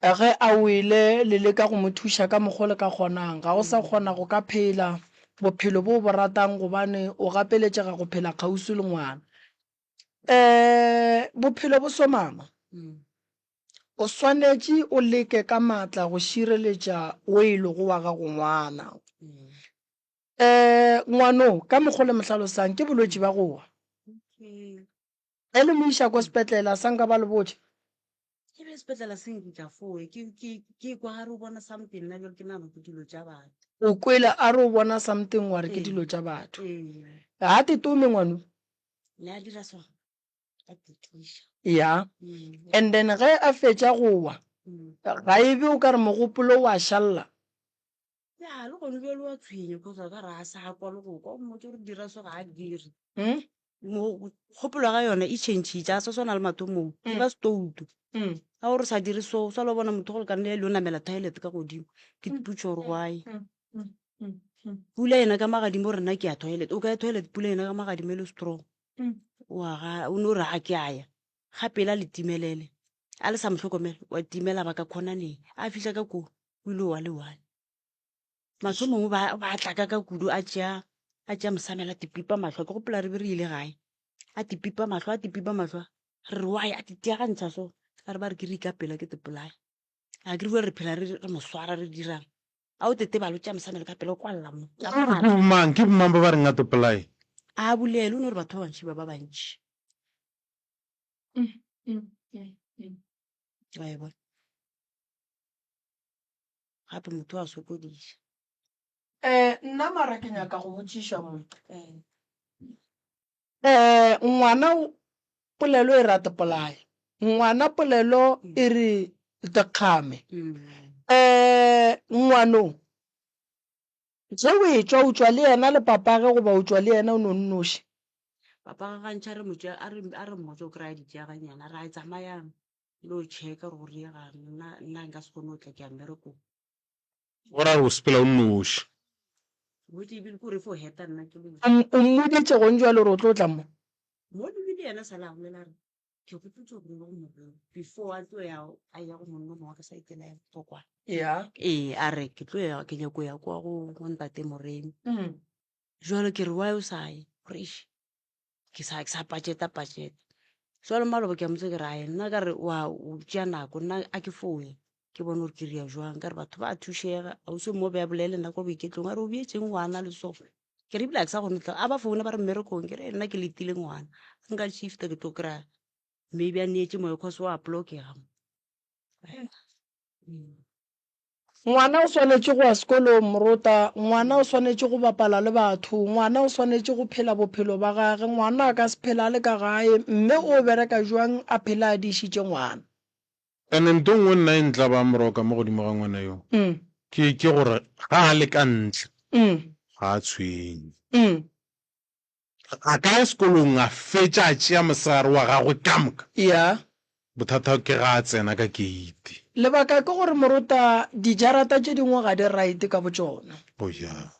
B: ge a wele le leka go mo thuša ka mokgo le ka kgonang, ga o sa kgona go ka phela bophelo bo o bo ratang gobane o gapeletšega go phela kgauswi le ngwana. Um bophelo bo so mama, o swanetše o leke ka maatla go šireletša o e lego wa gago ngwana. Um ngwano ka mokgo le mo hlalosang ke bolwetši ba go wa. Ge le mo iša ko sepetlele a sa nka ba le botša.
G: Ke be sepetlele se nkitša foe ke ke ke kwa a re o bona something nna bjale ke nagana ke dilo tša batho.
B: O kwele a re o bona something wa re ke dilo tša batho. Ga tetome ngwano.
G: Ne a dira so a tetiša.
B: Ya. And then ge a fetša go wa ga e be o ka re mogopolo wa šalla.
G: Ya le gone bjale wa tshwenya cause a ka re a sa kwa le go kwa o mmotse gore dira so ga a dire. Kgopolo ya ga yona e changile a sa swana le mathomong e ba stoutu. Ga o re sa dire so o sa lo bona motho go lekane le le o namela toilet ka godimo ke ipotša gore why. Pula ena ka magadimo gore nna ke ya toilet o ka ya toilet pula ena ka magadimo e le strong. Wa ga o no re ga ke a ya ga pele a le timelele a le sa mo hlokomele wa timela ba ka khonaneng a fihla ka koo o ile wa le one. Mahlo mongwe ba ba tla ka ka kudu a tšea a tšea mosamela a tipipa mahlo ke gopola re be re ile gae a tipipa mahlo a tipipa mahlo re re why a titiagantšha so a re ba re ke re ikapela ke tepolaya a ke re re phela re re mo swara re dirang a o tetebalo tšea mosamelo ka pele o kwalela mo
A: Ke bomang ke bomang ba ba reng a tepolaye?
G: A bolele o no re batho ba bantši ba ba bantši wa e bona. Gape motho a sokodiša.
B: Eh, nna mara ke nyaka go botšiša mo. Eh, ngwana polelo e rate polaya. Ngwana polelo e re dikgame. Eh, ngwano ge o etšwa o tšwa le yena le papage goba o tšwa le yena o no nnoši?
G: Papa ga gantši a re mo tšea a re a re mmotse o kry-a ditšeaganyana ra tsamayang le o checka gore go diegang nna nna nka se kgone go tla ke ya mmerekong.
A: O ra re o sepela o nnoši.
G: Botse ebile ke gore fo heta nna ke le.
B: O mmoditše gong jwale gore o tlo tla mo?
G: Mo ebile yena sa le a bolela a re. Ke gopotse gore go moreo before a tlo ya a ya go monna mongwe ka sa itela ya bohlokwa.
B: Yeah.
G: Ee, a re ke tlo ya ke nyako ya kwa go go ntate Moremi.
B: Mm.
G: Jwale ke re why o sa ye? Gore eish ke sa ke sa pajeta pajeta. Jwale maloba ke a motsa ke re ae nna ka re wa o tšea nako nna a ke foye ke bone gore ke ria jwang ka re batho ba a thušega ausi o mo be a bolele nna kwa boiketlong a re o beetseng ngwana le so ke re ebile a ke sa kgone tla a ba founa ba re mmerekong ke re nna ke letile ngwana nka shifta ke tlo kry-a maybe a neetse moya cause wa blokega mo
B: Ngwana o swanetše go ya sekolong morota, ngwana o swanetše go bapala le batho, ngwana o swanetše go phela bophelo ba gage, ngwana a ka se phele a le ka gae, mme o bereka jwang a phele a dišitše ngwana.
A: Ene nto nngwe nna e ntlabang moroka mo godimo ga ngwana yo ke ke gore ga a le ka ntle ga a tshwenye. A ka ya sekolong a fetša a tšea mosegare wa gagwe ka moka.
B: Ya.
A: Bothata ke ga a tsena ka keiti.
B: Lebaka ke gore morota dijarata tše dingwe ga di right ka botšona.
A: Oh ya.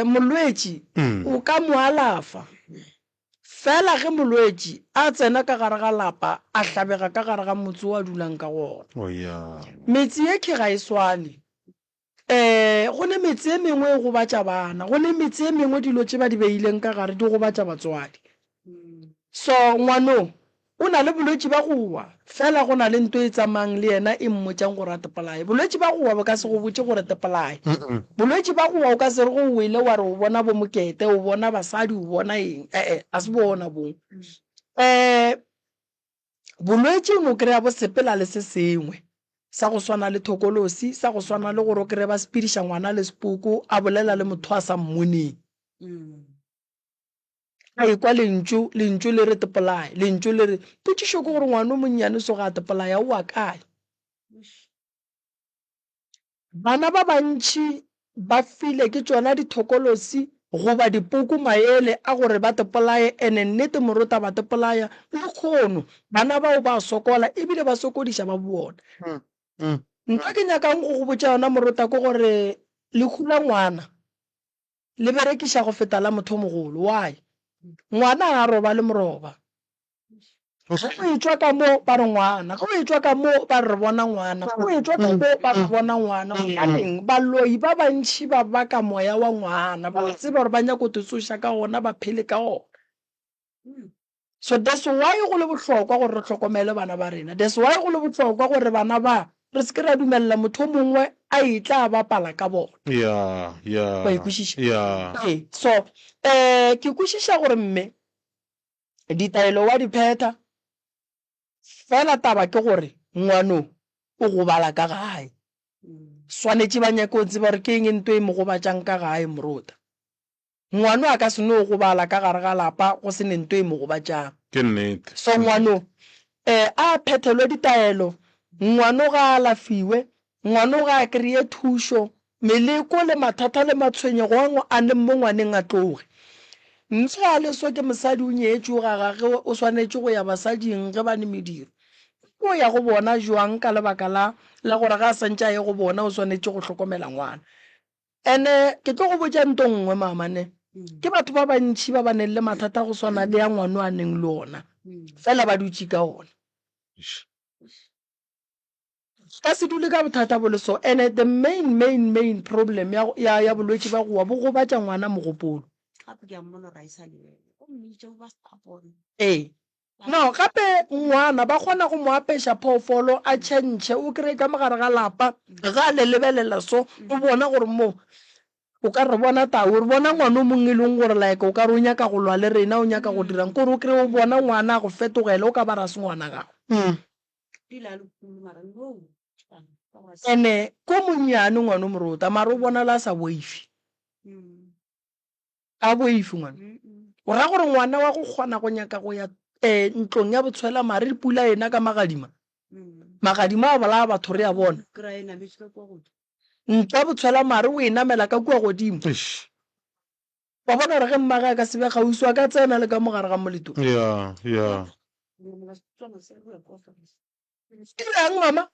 B: Molwetši o ka mo alafa Fela ge molwetši a tsena ka gare ga lapa, a hlabega ka gare ga motse wo a dulang ka go ona.
A: Oh ya.
B: Metse ye khe ga e swane. Ee, go ne metse e mengwe e gobatša bana, go ne metse e mengwe dilo tše ba di beileng ka gare di gobatša batswadi. So ngwano o na le bolwetši ba go wa, fela go na le nto e tsamayang le yena e mmotšang gore a tepolaye. Bolwetši ba go wa bo ka se go botše gore tepolaye. Bolwetši ba go wa o ka se re ge o wele wa re o bona bo mokete, o bona basadi, o bona eng. E-e, ga se bona boo. Um bolwetši o no kry-a bo sepela le se sengwe sa go swana le thokolosi, sa go swana le gore o kry-e ba sepediša ngwana le sepoko a bolela le motho a sa mmoneng. A ekwa lentšu, lentšu le re tepolaye, lentšu le re. Potšišo ke gore ngwana o monnyane so ga a tepolaya o wa kae? Bana ba bantši ba file ke tšona dithokolosi goba dipoko maele a gore ba tepolaye ene nnete morota ba tepolaya lekgono bana bao ba sokola ebile ba sokodiša ba bona. Ntho ke nyakang go go botša yona morota ke gore lehu la ngwana le berekiša go feta la motho o mogolo. Why? Ngwana ga a robale moroba. Ge o etšwa ka mo ba re ngwana, ge o etšwa ka mo ba re re bona ngwana, ge o etšwa ka mo ba re bona ngwana. Gobaneng? Baloi ba bantši ba baka moya wa ngwana, ba tseba gore ba nyako te tsoša ka ona, ba phele ka ona. So that's why go le bohlokwa gore re hlokomele bana ba rena. That's why go le bohlokwa gore bana ba re se ke ra dumelela motho o mongwe a etla a bapala ka bona.
A: Yeah, yeah.
B: Wa e kwešiša?
A: Yeah.
B: Ee, so eh ke kwešiša gore mme ditaelo wa di phetha, fela taba ke gore ngwano o gobala ka gae. Swanetše ba nyake go tseba gore ke eng nto e mo gobatšang ka gae morota. Ngwano a ka se no gobala ka gare ga lapa go se ne nto e mo gobatšang.
A: Ke nnete.
B: So ngwano eh a phethelwe ditaelo, ngwano ga a alafiwe, ngwano ga a kreye thušo, meleko le mathata le matshwenyego a ngo a leng mo ngwaneng a tloge. Mme ge a le so ke mosadi o nyetšwe ga gage o swanetše go ya basading ge ba ne mediro. O ya go bona jwang ka lebaka la la gore ge a santše a ye go bona o swanetše go hlokomela ngwana. Ene ke tlo go botša nto nngwe mama ne, ke batho ba bantši ba ba neng le mathata go swana le ya ngwano a neng le ona, fela ba dutše ka ona. Ka se dule ka bothata bo le so. Ene the main main main problem ya ya ya bolwetši ba go wa bo gobatša ngwana mogopolo.
G: Gape ke a mmona gore a e sa le yena. O mmitša o ba stubborn.
B: Ee. No, gape ngwana ba kgona go mo apeša phoofolo a tšhentšhe, o kry-e ka mo gare ga lapa ge a le lebelela so o bona gore mo o ka re bona tau, re bona ngwana o mongwe e leng gore like o ka re o nyaka go lwa le rena, o nyaka go dirang, kore o kry-e o bona ngwana a go fetogela o ka ba ra se ngwana gago. Ene ko monnyane ngwana o morota mara o bonala a sa boife. A boife ngwana. O ra gore ngwana wa go kgona go nyaka go ya um ntlong ya botshwela mare pula ena ka magadima. Magadima a bolaya batho re a bona. Ntlo ya botshwela mare o e namela ka kua godimo. Wa bona gore ge mmage a ka se be kgauswi a ka tsena le ka mo gare ga moleto.
A: Yeah, yeah.
B: Ke reng mama?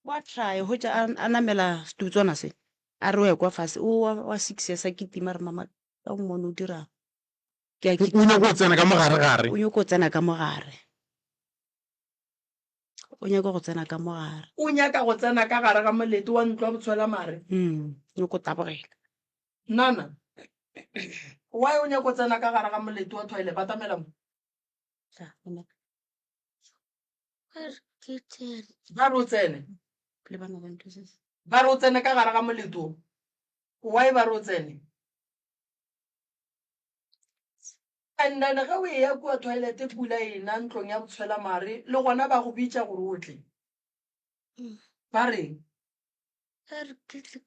G: Wa try hwetša a a namela setutswana se a re o ya kwa fase o wa wa six years a kitima a re mama ka o mmone o dirang ke a
A: O nyako tsena ka mogare gare.
G: o nyako tsena ka mogare. O nyaka go tsena ka mo gare.
B: O nyaka go tsena ka gare ga molete wa ntlo ya botshwelamare?
G: Mm, nyoko tabogela.
B: Nana, why o nyaka go tsena ka gare ga molete wa toilet? Batamela mo.
G: Tla, bona.
H: Ba re ke tsene.
B: Ba re o tsene.
G: Le bana ba ntho se.
B: Ba re o tsene ka gare ga molete o. Why ba re o tsene? And then ge o eya kua toilet pula e na ntlong ya botshwelamare le gona ba go bitša gore o tle. Ba reng?
H: Ba re ke tle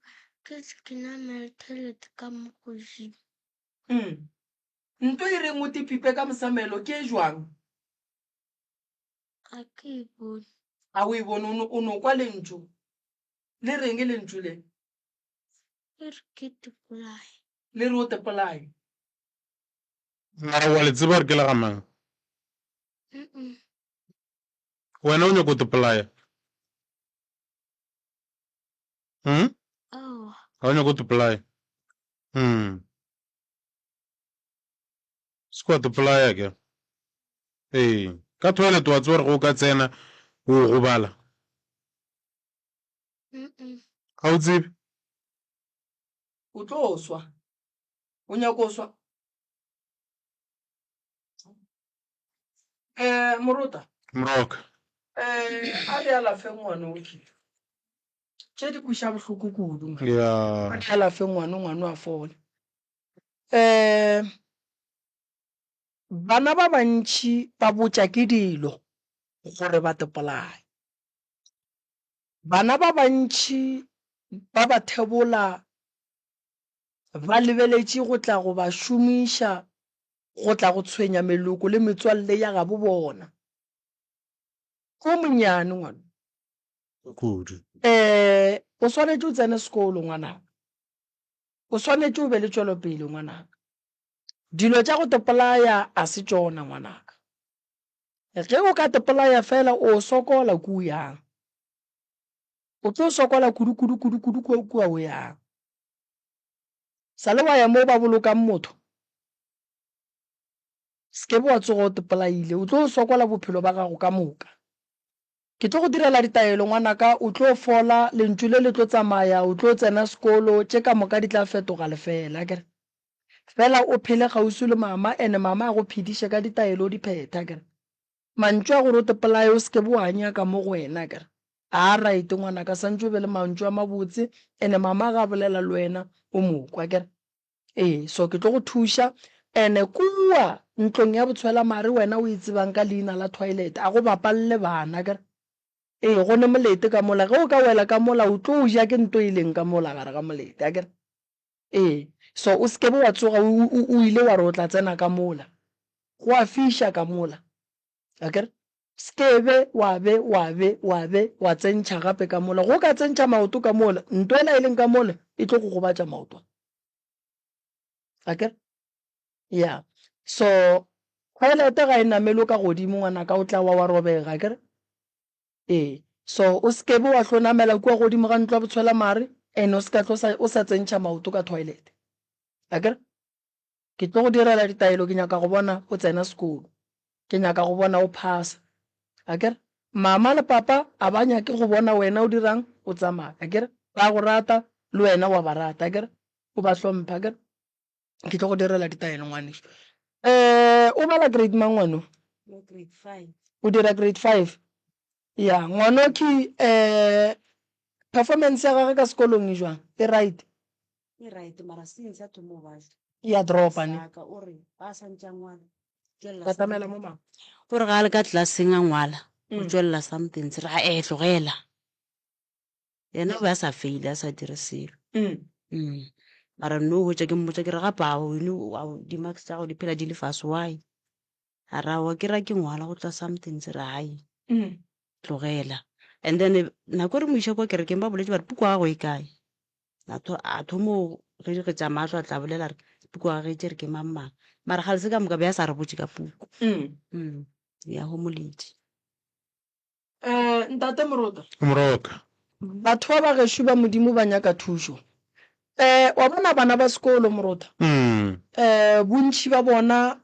H: ke tle ke namele toilet ka mo godimo.
B: Mm. Nto e reng o te pipe ka mosamelo ke e jwang?
H: Ga ke e bone.
B: Ga o e bone, o no, o no kwa lentšu. Le reng lentšu le?
H: Le re ke te polaye.
B: Le re o te polaye.
A: Mara wa le tseba gore ke la ga mang?
H: Mm-mm.
A: Wena o nyaka go te polaya? Hmm?
H: Aowa.
A: Ga o nyaka go te polaya? Hmm. Se kwa te polaya ke. Ee. Ka toilet wa tseba gore ge o ka tsena o gobala.
H: Mm-mm.
A: Ga o tsebe?
B: O tlo swa. O nyaka go swa? Eh, Morota.
A: Moroka.
B: Eh, a re alafe ngwana o ke. Tše di kweša bohloko kudu. man.
A: Ya.
B: A re alafe ngwana, ngwana a fole. Eh, bana ba bantši ba botša ke dilo gore ba te polaye. Bana ba bantši ba ba thebola ba lebeletše go tla go ba šomiša go tla go tshwenya meloko le metswalle ya gabo bona. Ke o monnyane ngwana.
A: Kudu.
B: Eh, o swanetše o tsene sekolo ngwanaka. O swanetše o be le tšwelopele ngwanaka. Dilo tša go te polaya a se tšona ngwanaka. Ge o ka te polaya fela o sokola ko o yang. O tlo sokola kudu kudu kudu kudu kua kua o yang. Sa le wa ya mo ba bolokang motho. Se ke be wa tsoga o te polaile. O tlo sokola bophelo ba gago ka moka. Ke tlo go direla ditaelo ngwanaka, o tlo fola, lentšu le le tlo tsamaya, o tlo tsena sekolo, tše ka moka di tla fetoga lefeela, akere? Fela o phele kgauswi le mama ene mama a go phediše ka ditaelo o di phethe, akere? Mantšu a gore o te polaye o se ke be wa nyaka mo go wena akere? A right ngwanaka, santše o be le mantšu a mabotse ene mama ga a bolela le wena o mo kwa, akere? Ee, so ke tlo go thuša ene kua ntlong ya botshwelamare wena o e tsebang ka leina la toilet a go bapalle bana akere? Ee, go ne molete ka mola, ge o ka wela ka mola o tlo ja ke nto e leng ka mola gare ga molete akere? Ee, so o se ke be wa tsoga o, o, o ile wa re o tla tsena ka mola. Go a fiša ka mola. Akere? Se ke be wa be, wa be, wa be wa tsentšha gape ka mola. Ge o ka tsentšha maoto ka mola, nto ela e leng ka mola e tlo go gobatša maoto a. Akere? Ya. So, toilet ga e namelwe ka godimo ngwanaka, o tla wa wa robega, akere? Ee, so o se ke be wa hlonamela kua godimo ga ntlo ya botshwelamare and o se ka tlo sa, o sa tsentšha maoto ka toilet. Akere? Ke tlo go direla ditaelo, ke nyaka go bona o tsena sekolo. Ke nyaka go bona o phasa. Akere? Mama le papa a ba nyake go bona wena o dirang, o tsamaya. Akere? Ba go rata, le wena wa ba rata. Akere? O ba hlompha. Akere? Ke tlo go direla ditaelo ngwanešu. Um o bala grade mang ngwano? O dira grade 5. Ya, ngwanoki um performance ya gagwe ka sekolong e jwang? E right?
G: E right mara since a thoma go bala.
B: Ya dropa ne?
G: Saka o re ba sa ntše a ngwala. Tšwelela
B: Batamela mo mama.
G: O re ga a le ka classeng a ngwala, o tšwelela something se re a eh tlogela. Yena o be a sa faile a sa dire selo. Mm. Mara nno hwetša ke mmotša ke re gape a o eno di-marks tša gago di phela di le fase why? A re aowa ke ra ke ngwala go tšwa something se re hai tlogela. And then nako e re mo iša kwa kerekeng ba boletše ba re puku ya gago e kae? A tho a thomo ge re tšama a tlo a tla bolela re puku ya gagwe e tšere ke mang mang. Mara kgale se ka moka be a sa re botše ka puku. Mm. Ya homoletše.
B: Eh, Ntate Morota.
A: Moroka.
B: Batho ba ba gešo ba Modimo ba nyaka thušo. Eh, wa bona bana ba sekolo, Morota.
A: Mm.
B: Eh, bontši ba bona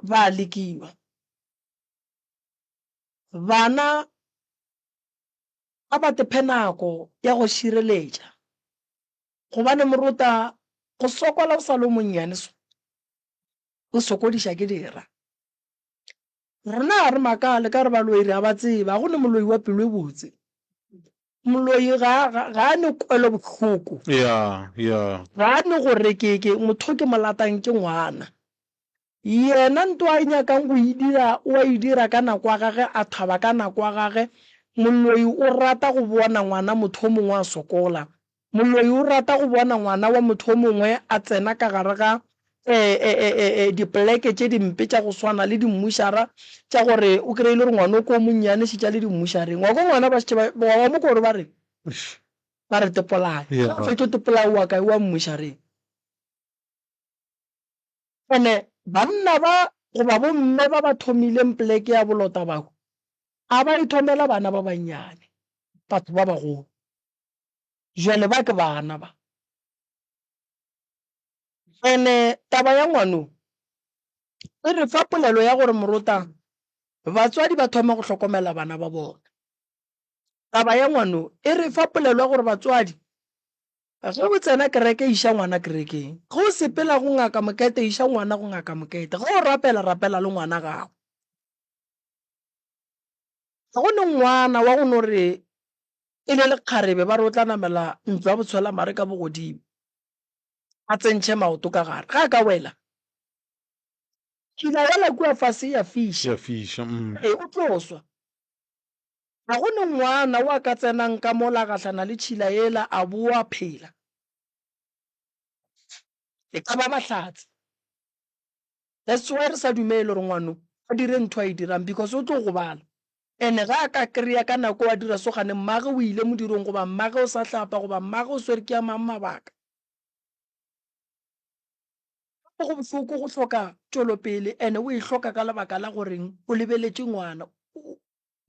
B: ba lekiwa. Bana. A ba tephe nako ya go šireletša, gobane morota go sokola o sa le o monnyane so, o sokodiša ke dira. Rena ga re makale ka re baloi re a ba tseba, ga go ne moloi wa pelo e botse. Moloi ga, ga, ga a ne kwelobohloko.
A: Ya, ya.
B: Ga a ne gore ke, ke, motho ke mo latang ke ngwana. Yena nto a nyakang go e dira o a e dira ka nako ya gage, a thaba ka nako ya gage. Moloi o rata go bona ngwana motho o mongwe a sokola. Moloi o rata go bona ngwana wa motho o mongwe a tsena ka gare ga dipoleke tše dimpe tša go swana le dimmušara tša gore o kry-e le gore ngwana o ko o monnyane šetše a le dimmušareng. Wa kwa ngwana ba šetše ba, wa mo kwa gore ba re, ba re tepolaya. Ge a fetša go tepolaya o wa kae? O wa mmušareng. Ene banna ba goba bomme ba ba thomileng poleke ya bolotabahu a ba ithomela bana ba bannyane, batho ba bagolo. Jwale ba ke bana ba. Ene taba ya ngwano e re fa polelo ya gore morota batswadi ba thome go hlokomela bana ba bona. Taba ya ngwano e re fa polelo ya gore batswadi Ge o tsena kereke iša ngwana kerekeng. Ge o sepela go ngaka mokete iša ngwana go ngaka mokete. Ge o rapela rapela le ngwana gago. Ga go ne ngwana wa go no re e le lekgarebe ba re o tla namela ntlo ya botshwela mare ka bogodimo a tsentšhe maoto ka gare. Ge a ka wela tšhila yela kua fase ya fiša.
A: Ya fiša, mm.
B: Ee, o tlo swa. Ga go ne ngwana wo a ka tsenang ka mola a gahlana le tšhila yela a boa a phela. E ka ba mahlatse. That's why re sa dumele gore ngwano a dire ntho a e dirang because o tlo gobala. And ge a ka kry-a ka nako a dira so gane mmage o ile modirong goba mmage o sa hlapa goba mmage o swere ke a mang mabaka. Gape go bohloko go hloka tšwelopele and o e hloka ka lebaka la goreng o lebeletše ngwana.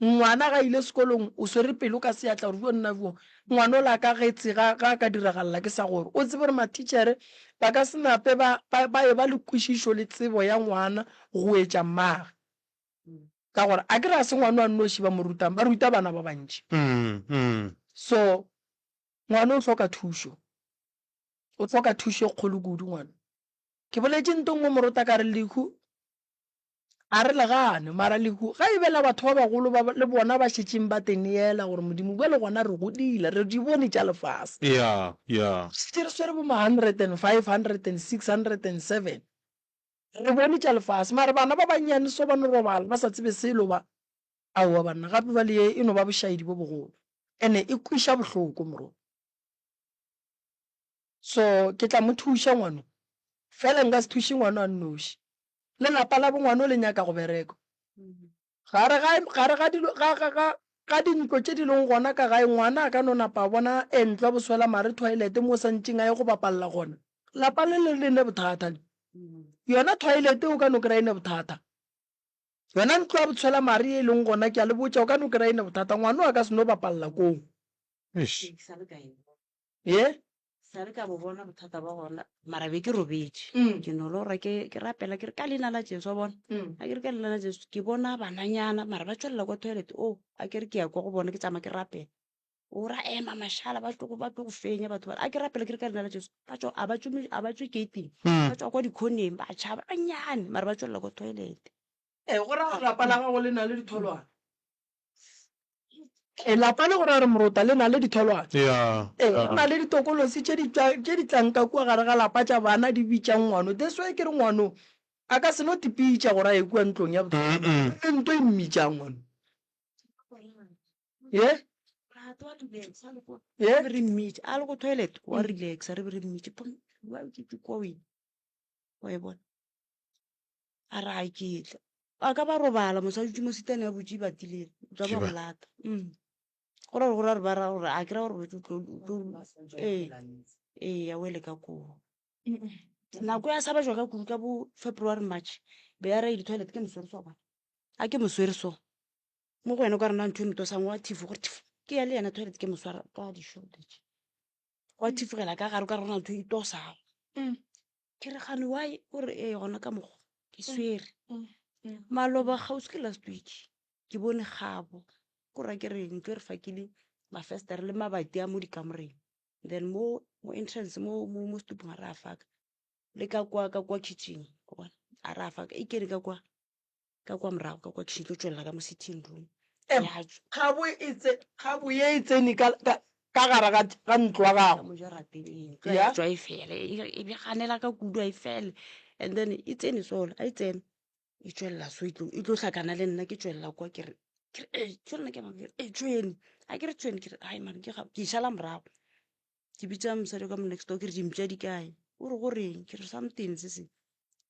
B: Ngwana ga ile sekolong o swere pelo ka seatla gore jo nna jo ngwana ola ka getse ga ga ka diragalela ke sa gore o tsebe gore mathitšhere ba ka se nape ba ba ba eba le kwešišo le tsebo ya ngwana go etša mmagwe ka gore a ke re ga se ngwana a nnoši ba mo rutang ba ruta bana ba bantši so ngwana o hloka thušo o hloka thušo e kgolo kudu ngwana ke boletše nto nngwe morota ka re lehu A re le gane, mara lehu ga e be la batho ba bagolo ba le bona ba šetšeng ba te neela gore Modimo bjale gona re godile, re di bone tša lefase.
A: Ya, ya.
B: Re šetše re swere bo ma 105, 106, 107. Re bone tša lefase, mara bana ba bannyane so ba no robala ba sa tsebe selo ba. Aowa banna, gape bjale ye e no ba bošaedi bo bogolo. Ene e kweša bohloko morwa. So ke tla mo thuša ngwano. Fela nka se thuše ngwano a nnoši. Le lapa la bongwano le nyaka go bereka. Gare ga, gare ga dilo, ga, ga, ga, ga dintlo tše di leng gona ka gae, ngwana a ka no napa a bona e ntlo ya boswela mare toilet mo santšeng a ye go bapalla gona. Lapa le le le ne bothata le. Yona toilet o ka no kry-a e ne bothata. Yona ntlo ya botshwela mare ye e leng gona, ke a le botša, o ka no kry-a e ne bothata. Ngwano a ka se no bapalla koo.
A: Eish.
B: Ye?
G: Sa le ka bo bona bothata ba gona, mara be ke robetše. Ke no lora ke, ke rapela ke re ka leina la Jesu, wa bona. A ke re ka leina la Jesu, ke bona bananyana mara ba tšwelela kwa toilet. Oh, a ke re ke ya kwa go bona ke tsamaya ke rapela. O ra ema mašala ba tlo ba tlo go fenya batho ba. A ke rapela ke re ka leina la Jesu. Ba tšwa a ba tšwe a ba tšwe gating. Ba tšwa kwa dikhoneng ba tšhaba bannyane mara ba tšwelela kwa toilet.
B: Ee, go ra gore lapa la gago le na le ditholwana. Ee, lapa le go ra gore morota le na le ditholwana.
A: Yeah,
B: Ee, go
A: yeah.
B: na le ditokolosi tše di tšwa, tše di tlang ka kua gare ga lapa tša bana di bitšang ngwano. That's why ke re ngwano a ka se no tipitša gore a ye kua ntlong ya bohloko.
A: Mm-mm.
B: Ke nto e mmitšang ngwano. Ye?
G: Rato a relaxa, a le ko-
B: Ye?
G: re be re mmitša, a le ko toilet, wa relaxa, re be re mmitše, pum, wa ke ke kwa o ile. Wa e bona? A re a ke tle. A ka ba robala mosadi o mo sitane ya butše ba tilele. O tla ba go lata. Mm. Go ra gore go ra gore ba ra gore a ke ra gore o tlo tlo ee ee ya wele ka koo. Nako ya sa ba jwa ka kudu ka bo February March be ya re di toilet ke moswere so bona. A ke moswere so. Mo go wena ka rena ntho e motosang wa thifo gore thifo. Ke ya le yena toilet ke moswara ka di shoulder. Wa thifogela ka gare ka rena ntho e tosago. Ke re gane why o re ee gona ka mokgwa ke swere. Maloba kgauswi ke last week ke bone kgabo ko ra ke re ntlo e re fakile Mafestere le mabati a mo dikamoreng. Then mo mo entrance mo mo mo setupung a re a faka. Le ka kwa ka kwa kitchen, wa bona? A re a faka. E kene ka kwa ka kwa morago ka kwa kitchen e tlo tšwelela ka mo sitting room.
B: Em,
G: Ya tšwa.
B: kgabo e tse kgabo ye e tsene ka ka ka gare ga ga ntlo ya
G: Ka
B: gago.
G: mo jarateng ee, ntlo
B: Ya.
G: ya tšwa e fele e e beganela ka kudu a e fele and then e tsene sola a e tsene e tšwelela so e tlo e tlo hlakana le nna ke tšwelela kwa ke re ke re ee tšo nna ke mang ke re ee tšhwene a ke re tšhwene ke re ai man ke ga ke e šala morago ke bitša mosadi wa ka mo next door ke re dimpša di kae o re goreng ke re something se se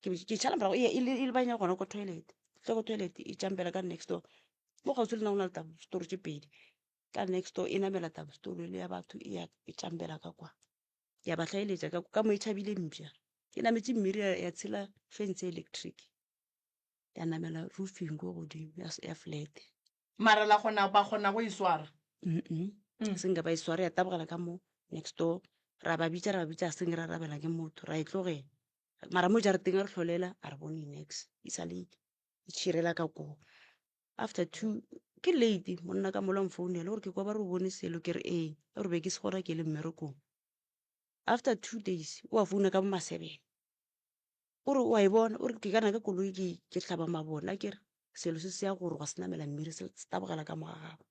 G: ke be ke šala morago e e e lebanya gona kwa toilet tle ko toilet e jumpela ka next door mo kgauswi le nna go na le taba store tše pedi ka next door e namela taba store le ya batho e ya e jumpela ka kwa ya ba hlaeletša ka ka mo e tšhabile mpša e nametše mmiri ya ya tshela fence electric ya namela roofing ko godimo ya ya flat.
B: Mara la kgona ba kgona go e swara?
G: Mm se nka ba e swara ya tabogela ka mo next door ra ba bitša ra ba bitša a seng ra arabela ke motho ra e tlogela mara mo jarateng a re hlolela a re bone niks e sale e tšhirela ka koo after two ke late monna ka mola mfounela gore ke kwa ba re o bone selo ke re ee gore be ke se gona ke le mmerekong after two days o a founa ka bo ma-seven o re o a e bona o re ke kana ka koloi ke ke hlaba mabone a ke re selo se se ya gore gwa se namela mmiri se se tabogela ka mo ga gago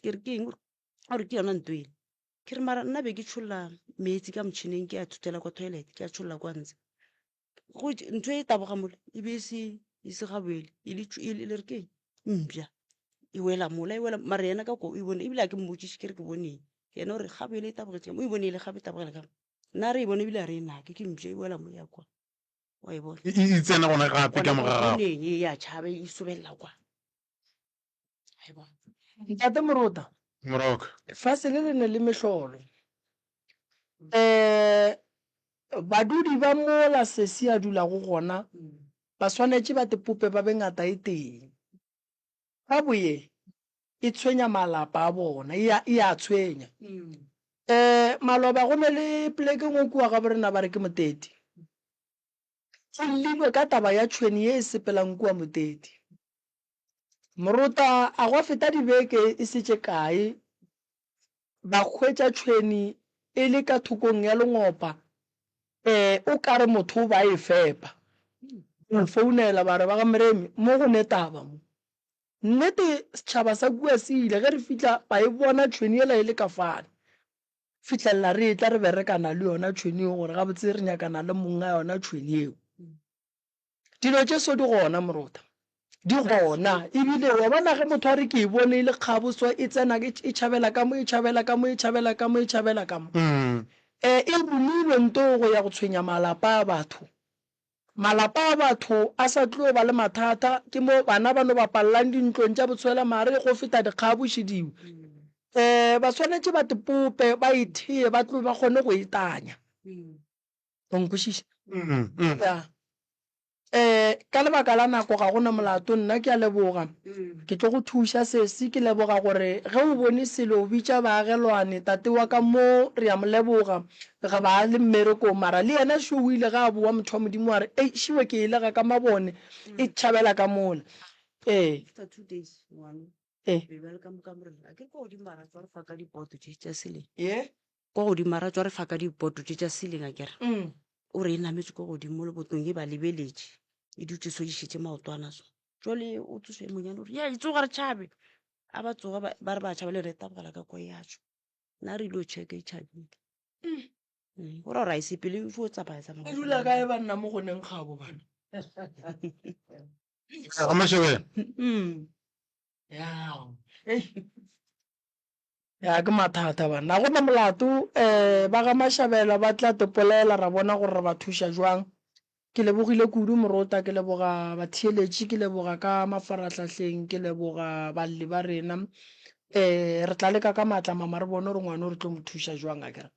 G: ke re ke eng o re ke yona nto ele ke re mara nna be ke tšholla meetse ka motšhineng ke a thutela kwa toilet ke a tšholla kwa ntshe go ntho e taboga mola e be e se e se gaboele e le e le re ke eng mpša e wela mola e wela mara yena ka ko o e bone ebile a ke mmotšiše ke re ke bone eng yena o re gaboele e tabogetše ka mo o e bone e le gabe e tabogela ka mo nna re e bone ebile a re e nake ke mpša e wela mo ya kwa wa e bona
A: E e tsena gona gape ka
G: gona
A: mo
G: kwa
A: ga gago.
G: koneng e ya tšhaba e sobelela kwa wa e bona
B: Ntate Morota,
A: Moroka.
B: lefase le le ne le mehlolo. Um badudi ba mola Sesi a dulago gona ba swanetše ba tepope ba be ngata e tee. Kgwebo ye e tshwenya malapa a bona, e a, e a tshwenya. Um maloba go ne le poleke nngwe kua ga borena ba re ke Moteti. Go llilwe ka taba ya tšhwene ye e sepelang kua Moteti. Morota a gwa feta dibeke e se tše kae ba hwetša tšhwene e le ka thokong ya lengopa, um o ka re motho o ba e fepa. Ba founela ba re, Ba ga Moremi, mo go ne taba mo. Nnete setšhaba sa kua se ile, ge re fihla ba e bona tšhwene yela e le ka fale. Fihlelela re etla re berekana le yona tšhwene yeo gore gabotse re nyakana le monga yona tšhwene yeo. Dilo tše so di gona Morota. Di gona. Ebile wa bona ge motho a re ke e bone e le kgabo so e tsena e tšhabela ka mo e tšhabela ka mo e tšhabela ka mo e tšhabela ka mo. E romilwe nto go ya go tshwenya malapa a batho. Malapa a batho a sa tlo ba le mathata ke mo bana ba no bapalelang dintlong tša botshwela mare go feta dikgabo šidiwe. Ba swanetše ba tepope ba e thee ba tlo ba kgone go e tanya. O nkwešiša? Ya. Eh, ka lebaka la nako ga gona molato, nna ke a leboga. Ke tlo go thuša sesi, ke leboga gore ge o bone selo o bitša baagelwane, tate wa ka mo re a mo leboga, ga ba le mmerekong, mara le yena šo o ile ge a bowa motho wa Modimo a re, ei šiwe ke e lega ka mabone, e tšhabela ka mola. Ee.
G: After two days, ngwana,
B: Ee.
G: be ba le ka mo kamoreng, a ke re kwa godimo ba ra tswa re fa ka dipoto tše tša ceiling.
B: Ye.
G: Kwa godimo a ra tswa re fa ka dipoto tše tša ceiling a kere. O re e nametše kwa godimo mo lebotong e ba lebeletše e dutše so e šetše maotwana so. Jwale o tsoša e monyane o re ye tsoga re tšhabe. A ba tsoga ba re ba tšhaba le yona e tabogela ka kwa ya tšwa. Nna re ile checka e tšhabile. Go ra gore a e sepele e fo tsamaya tsamaya.
B: E dula kae banna mo go neng kgabo bana?
A: Ga Mashabela.
B: Ya. Ei. Ya ke mathata banna. Ga gona molato um ba ga Mashabela ba tla tepolela ra bona gore re ba thuša jwang. Ke lebogile kudu Morota, ke leboga batheeletši, ke leboga ka mafarahlahleng, ke leboga balli ba rena. Um re tla leka ka maatla mama re bone gore ngwana o re tlo mo thuša jwang akere.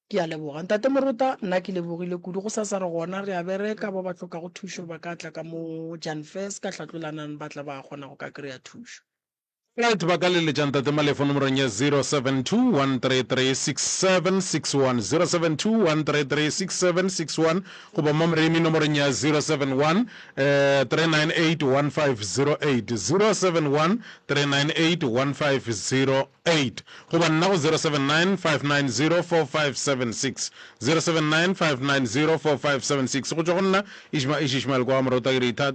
B: Ke a leboga Ntate Morota, nna ke lebogile kudu. Gosasa re gona re a bereka, ba ba hlokago thušo ba ka tla ka mo Jan Fest ka Hlatlolanang ba tla ba kgona go ka kry-a thušo.
A: Right, ba ka leletša Ntate Malefo nomorong ya 0721336761, 0721336761, goba Mamoremi nomorong ya 071 eh, 3981508, 071 3981508, goba nna go 079 590 4576, 079 590 4576. Go tšwa go nna Ishma Ish Ishmael kwa Morota ke re itha.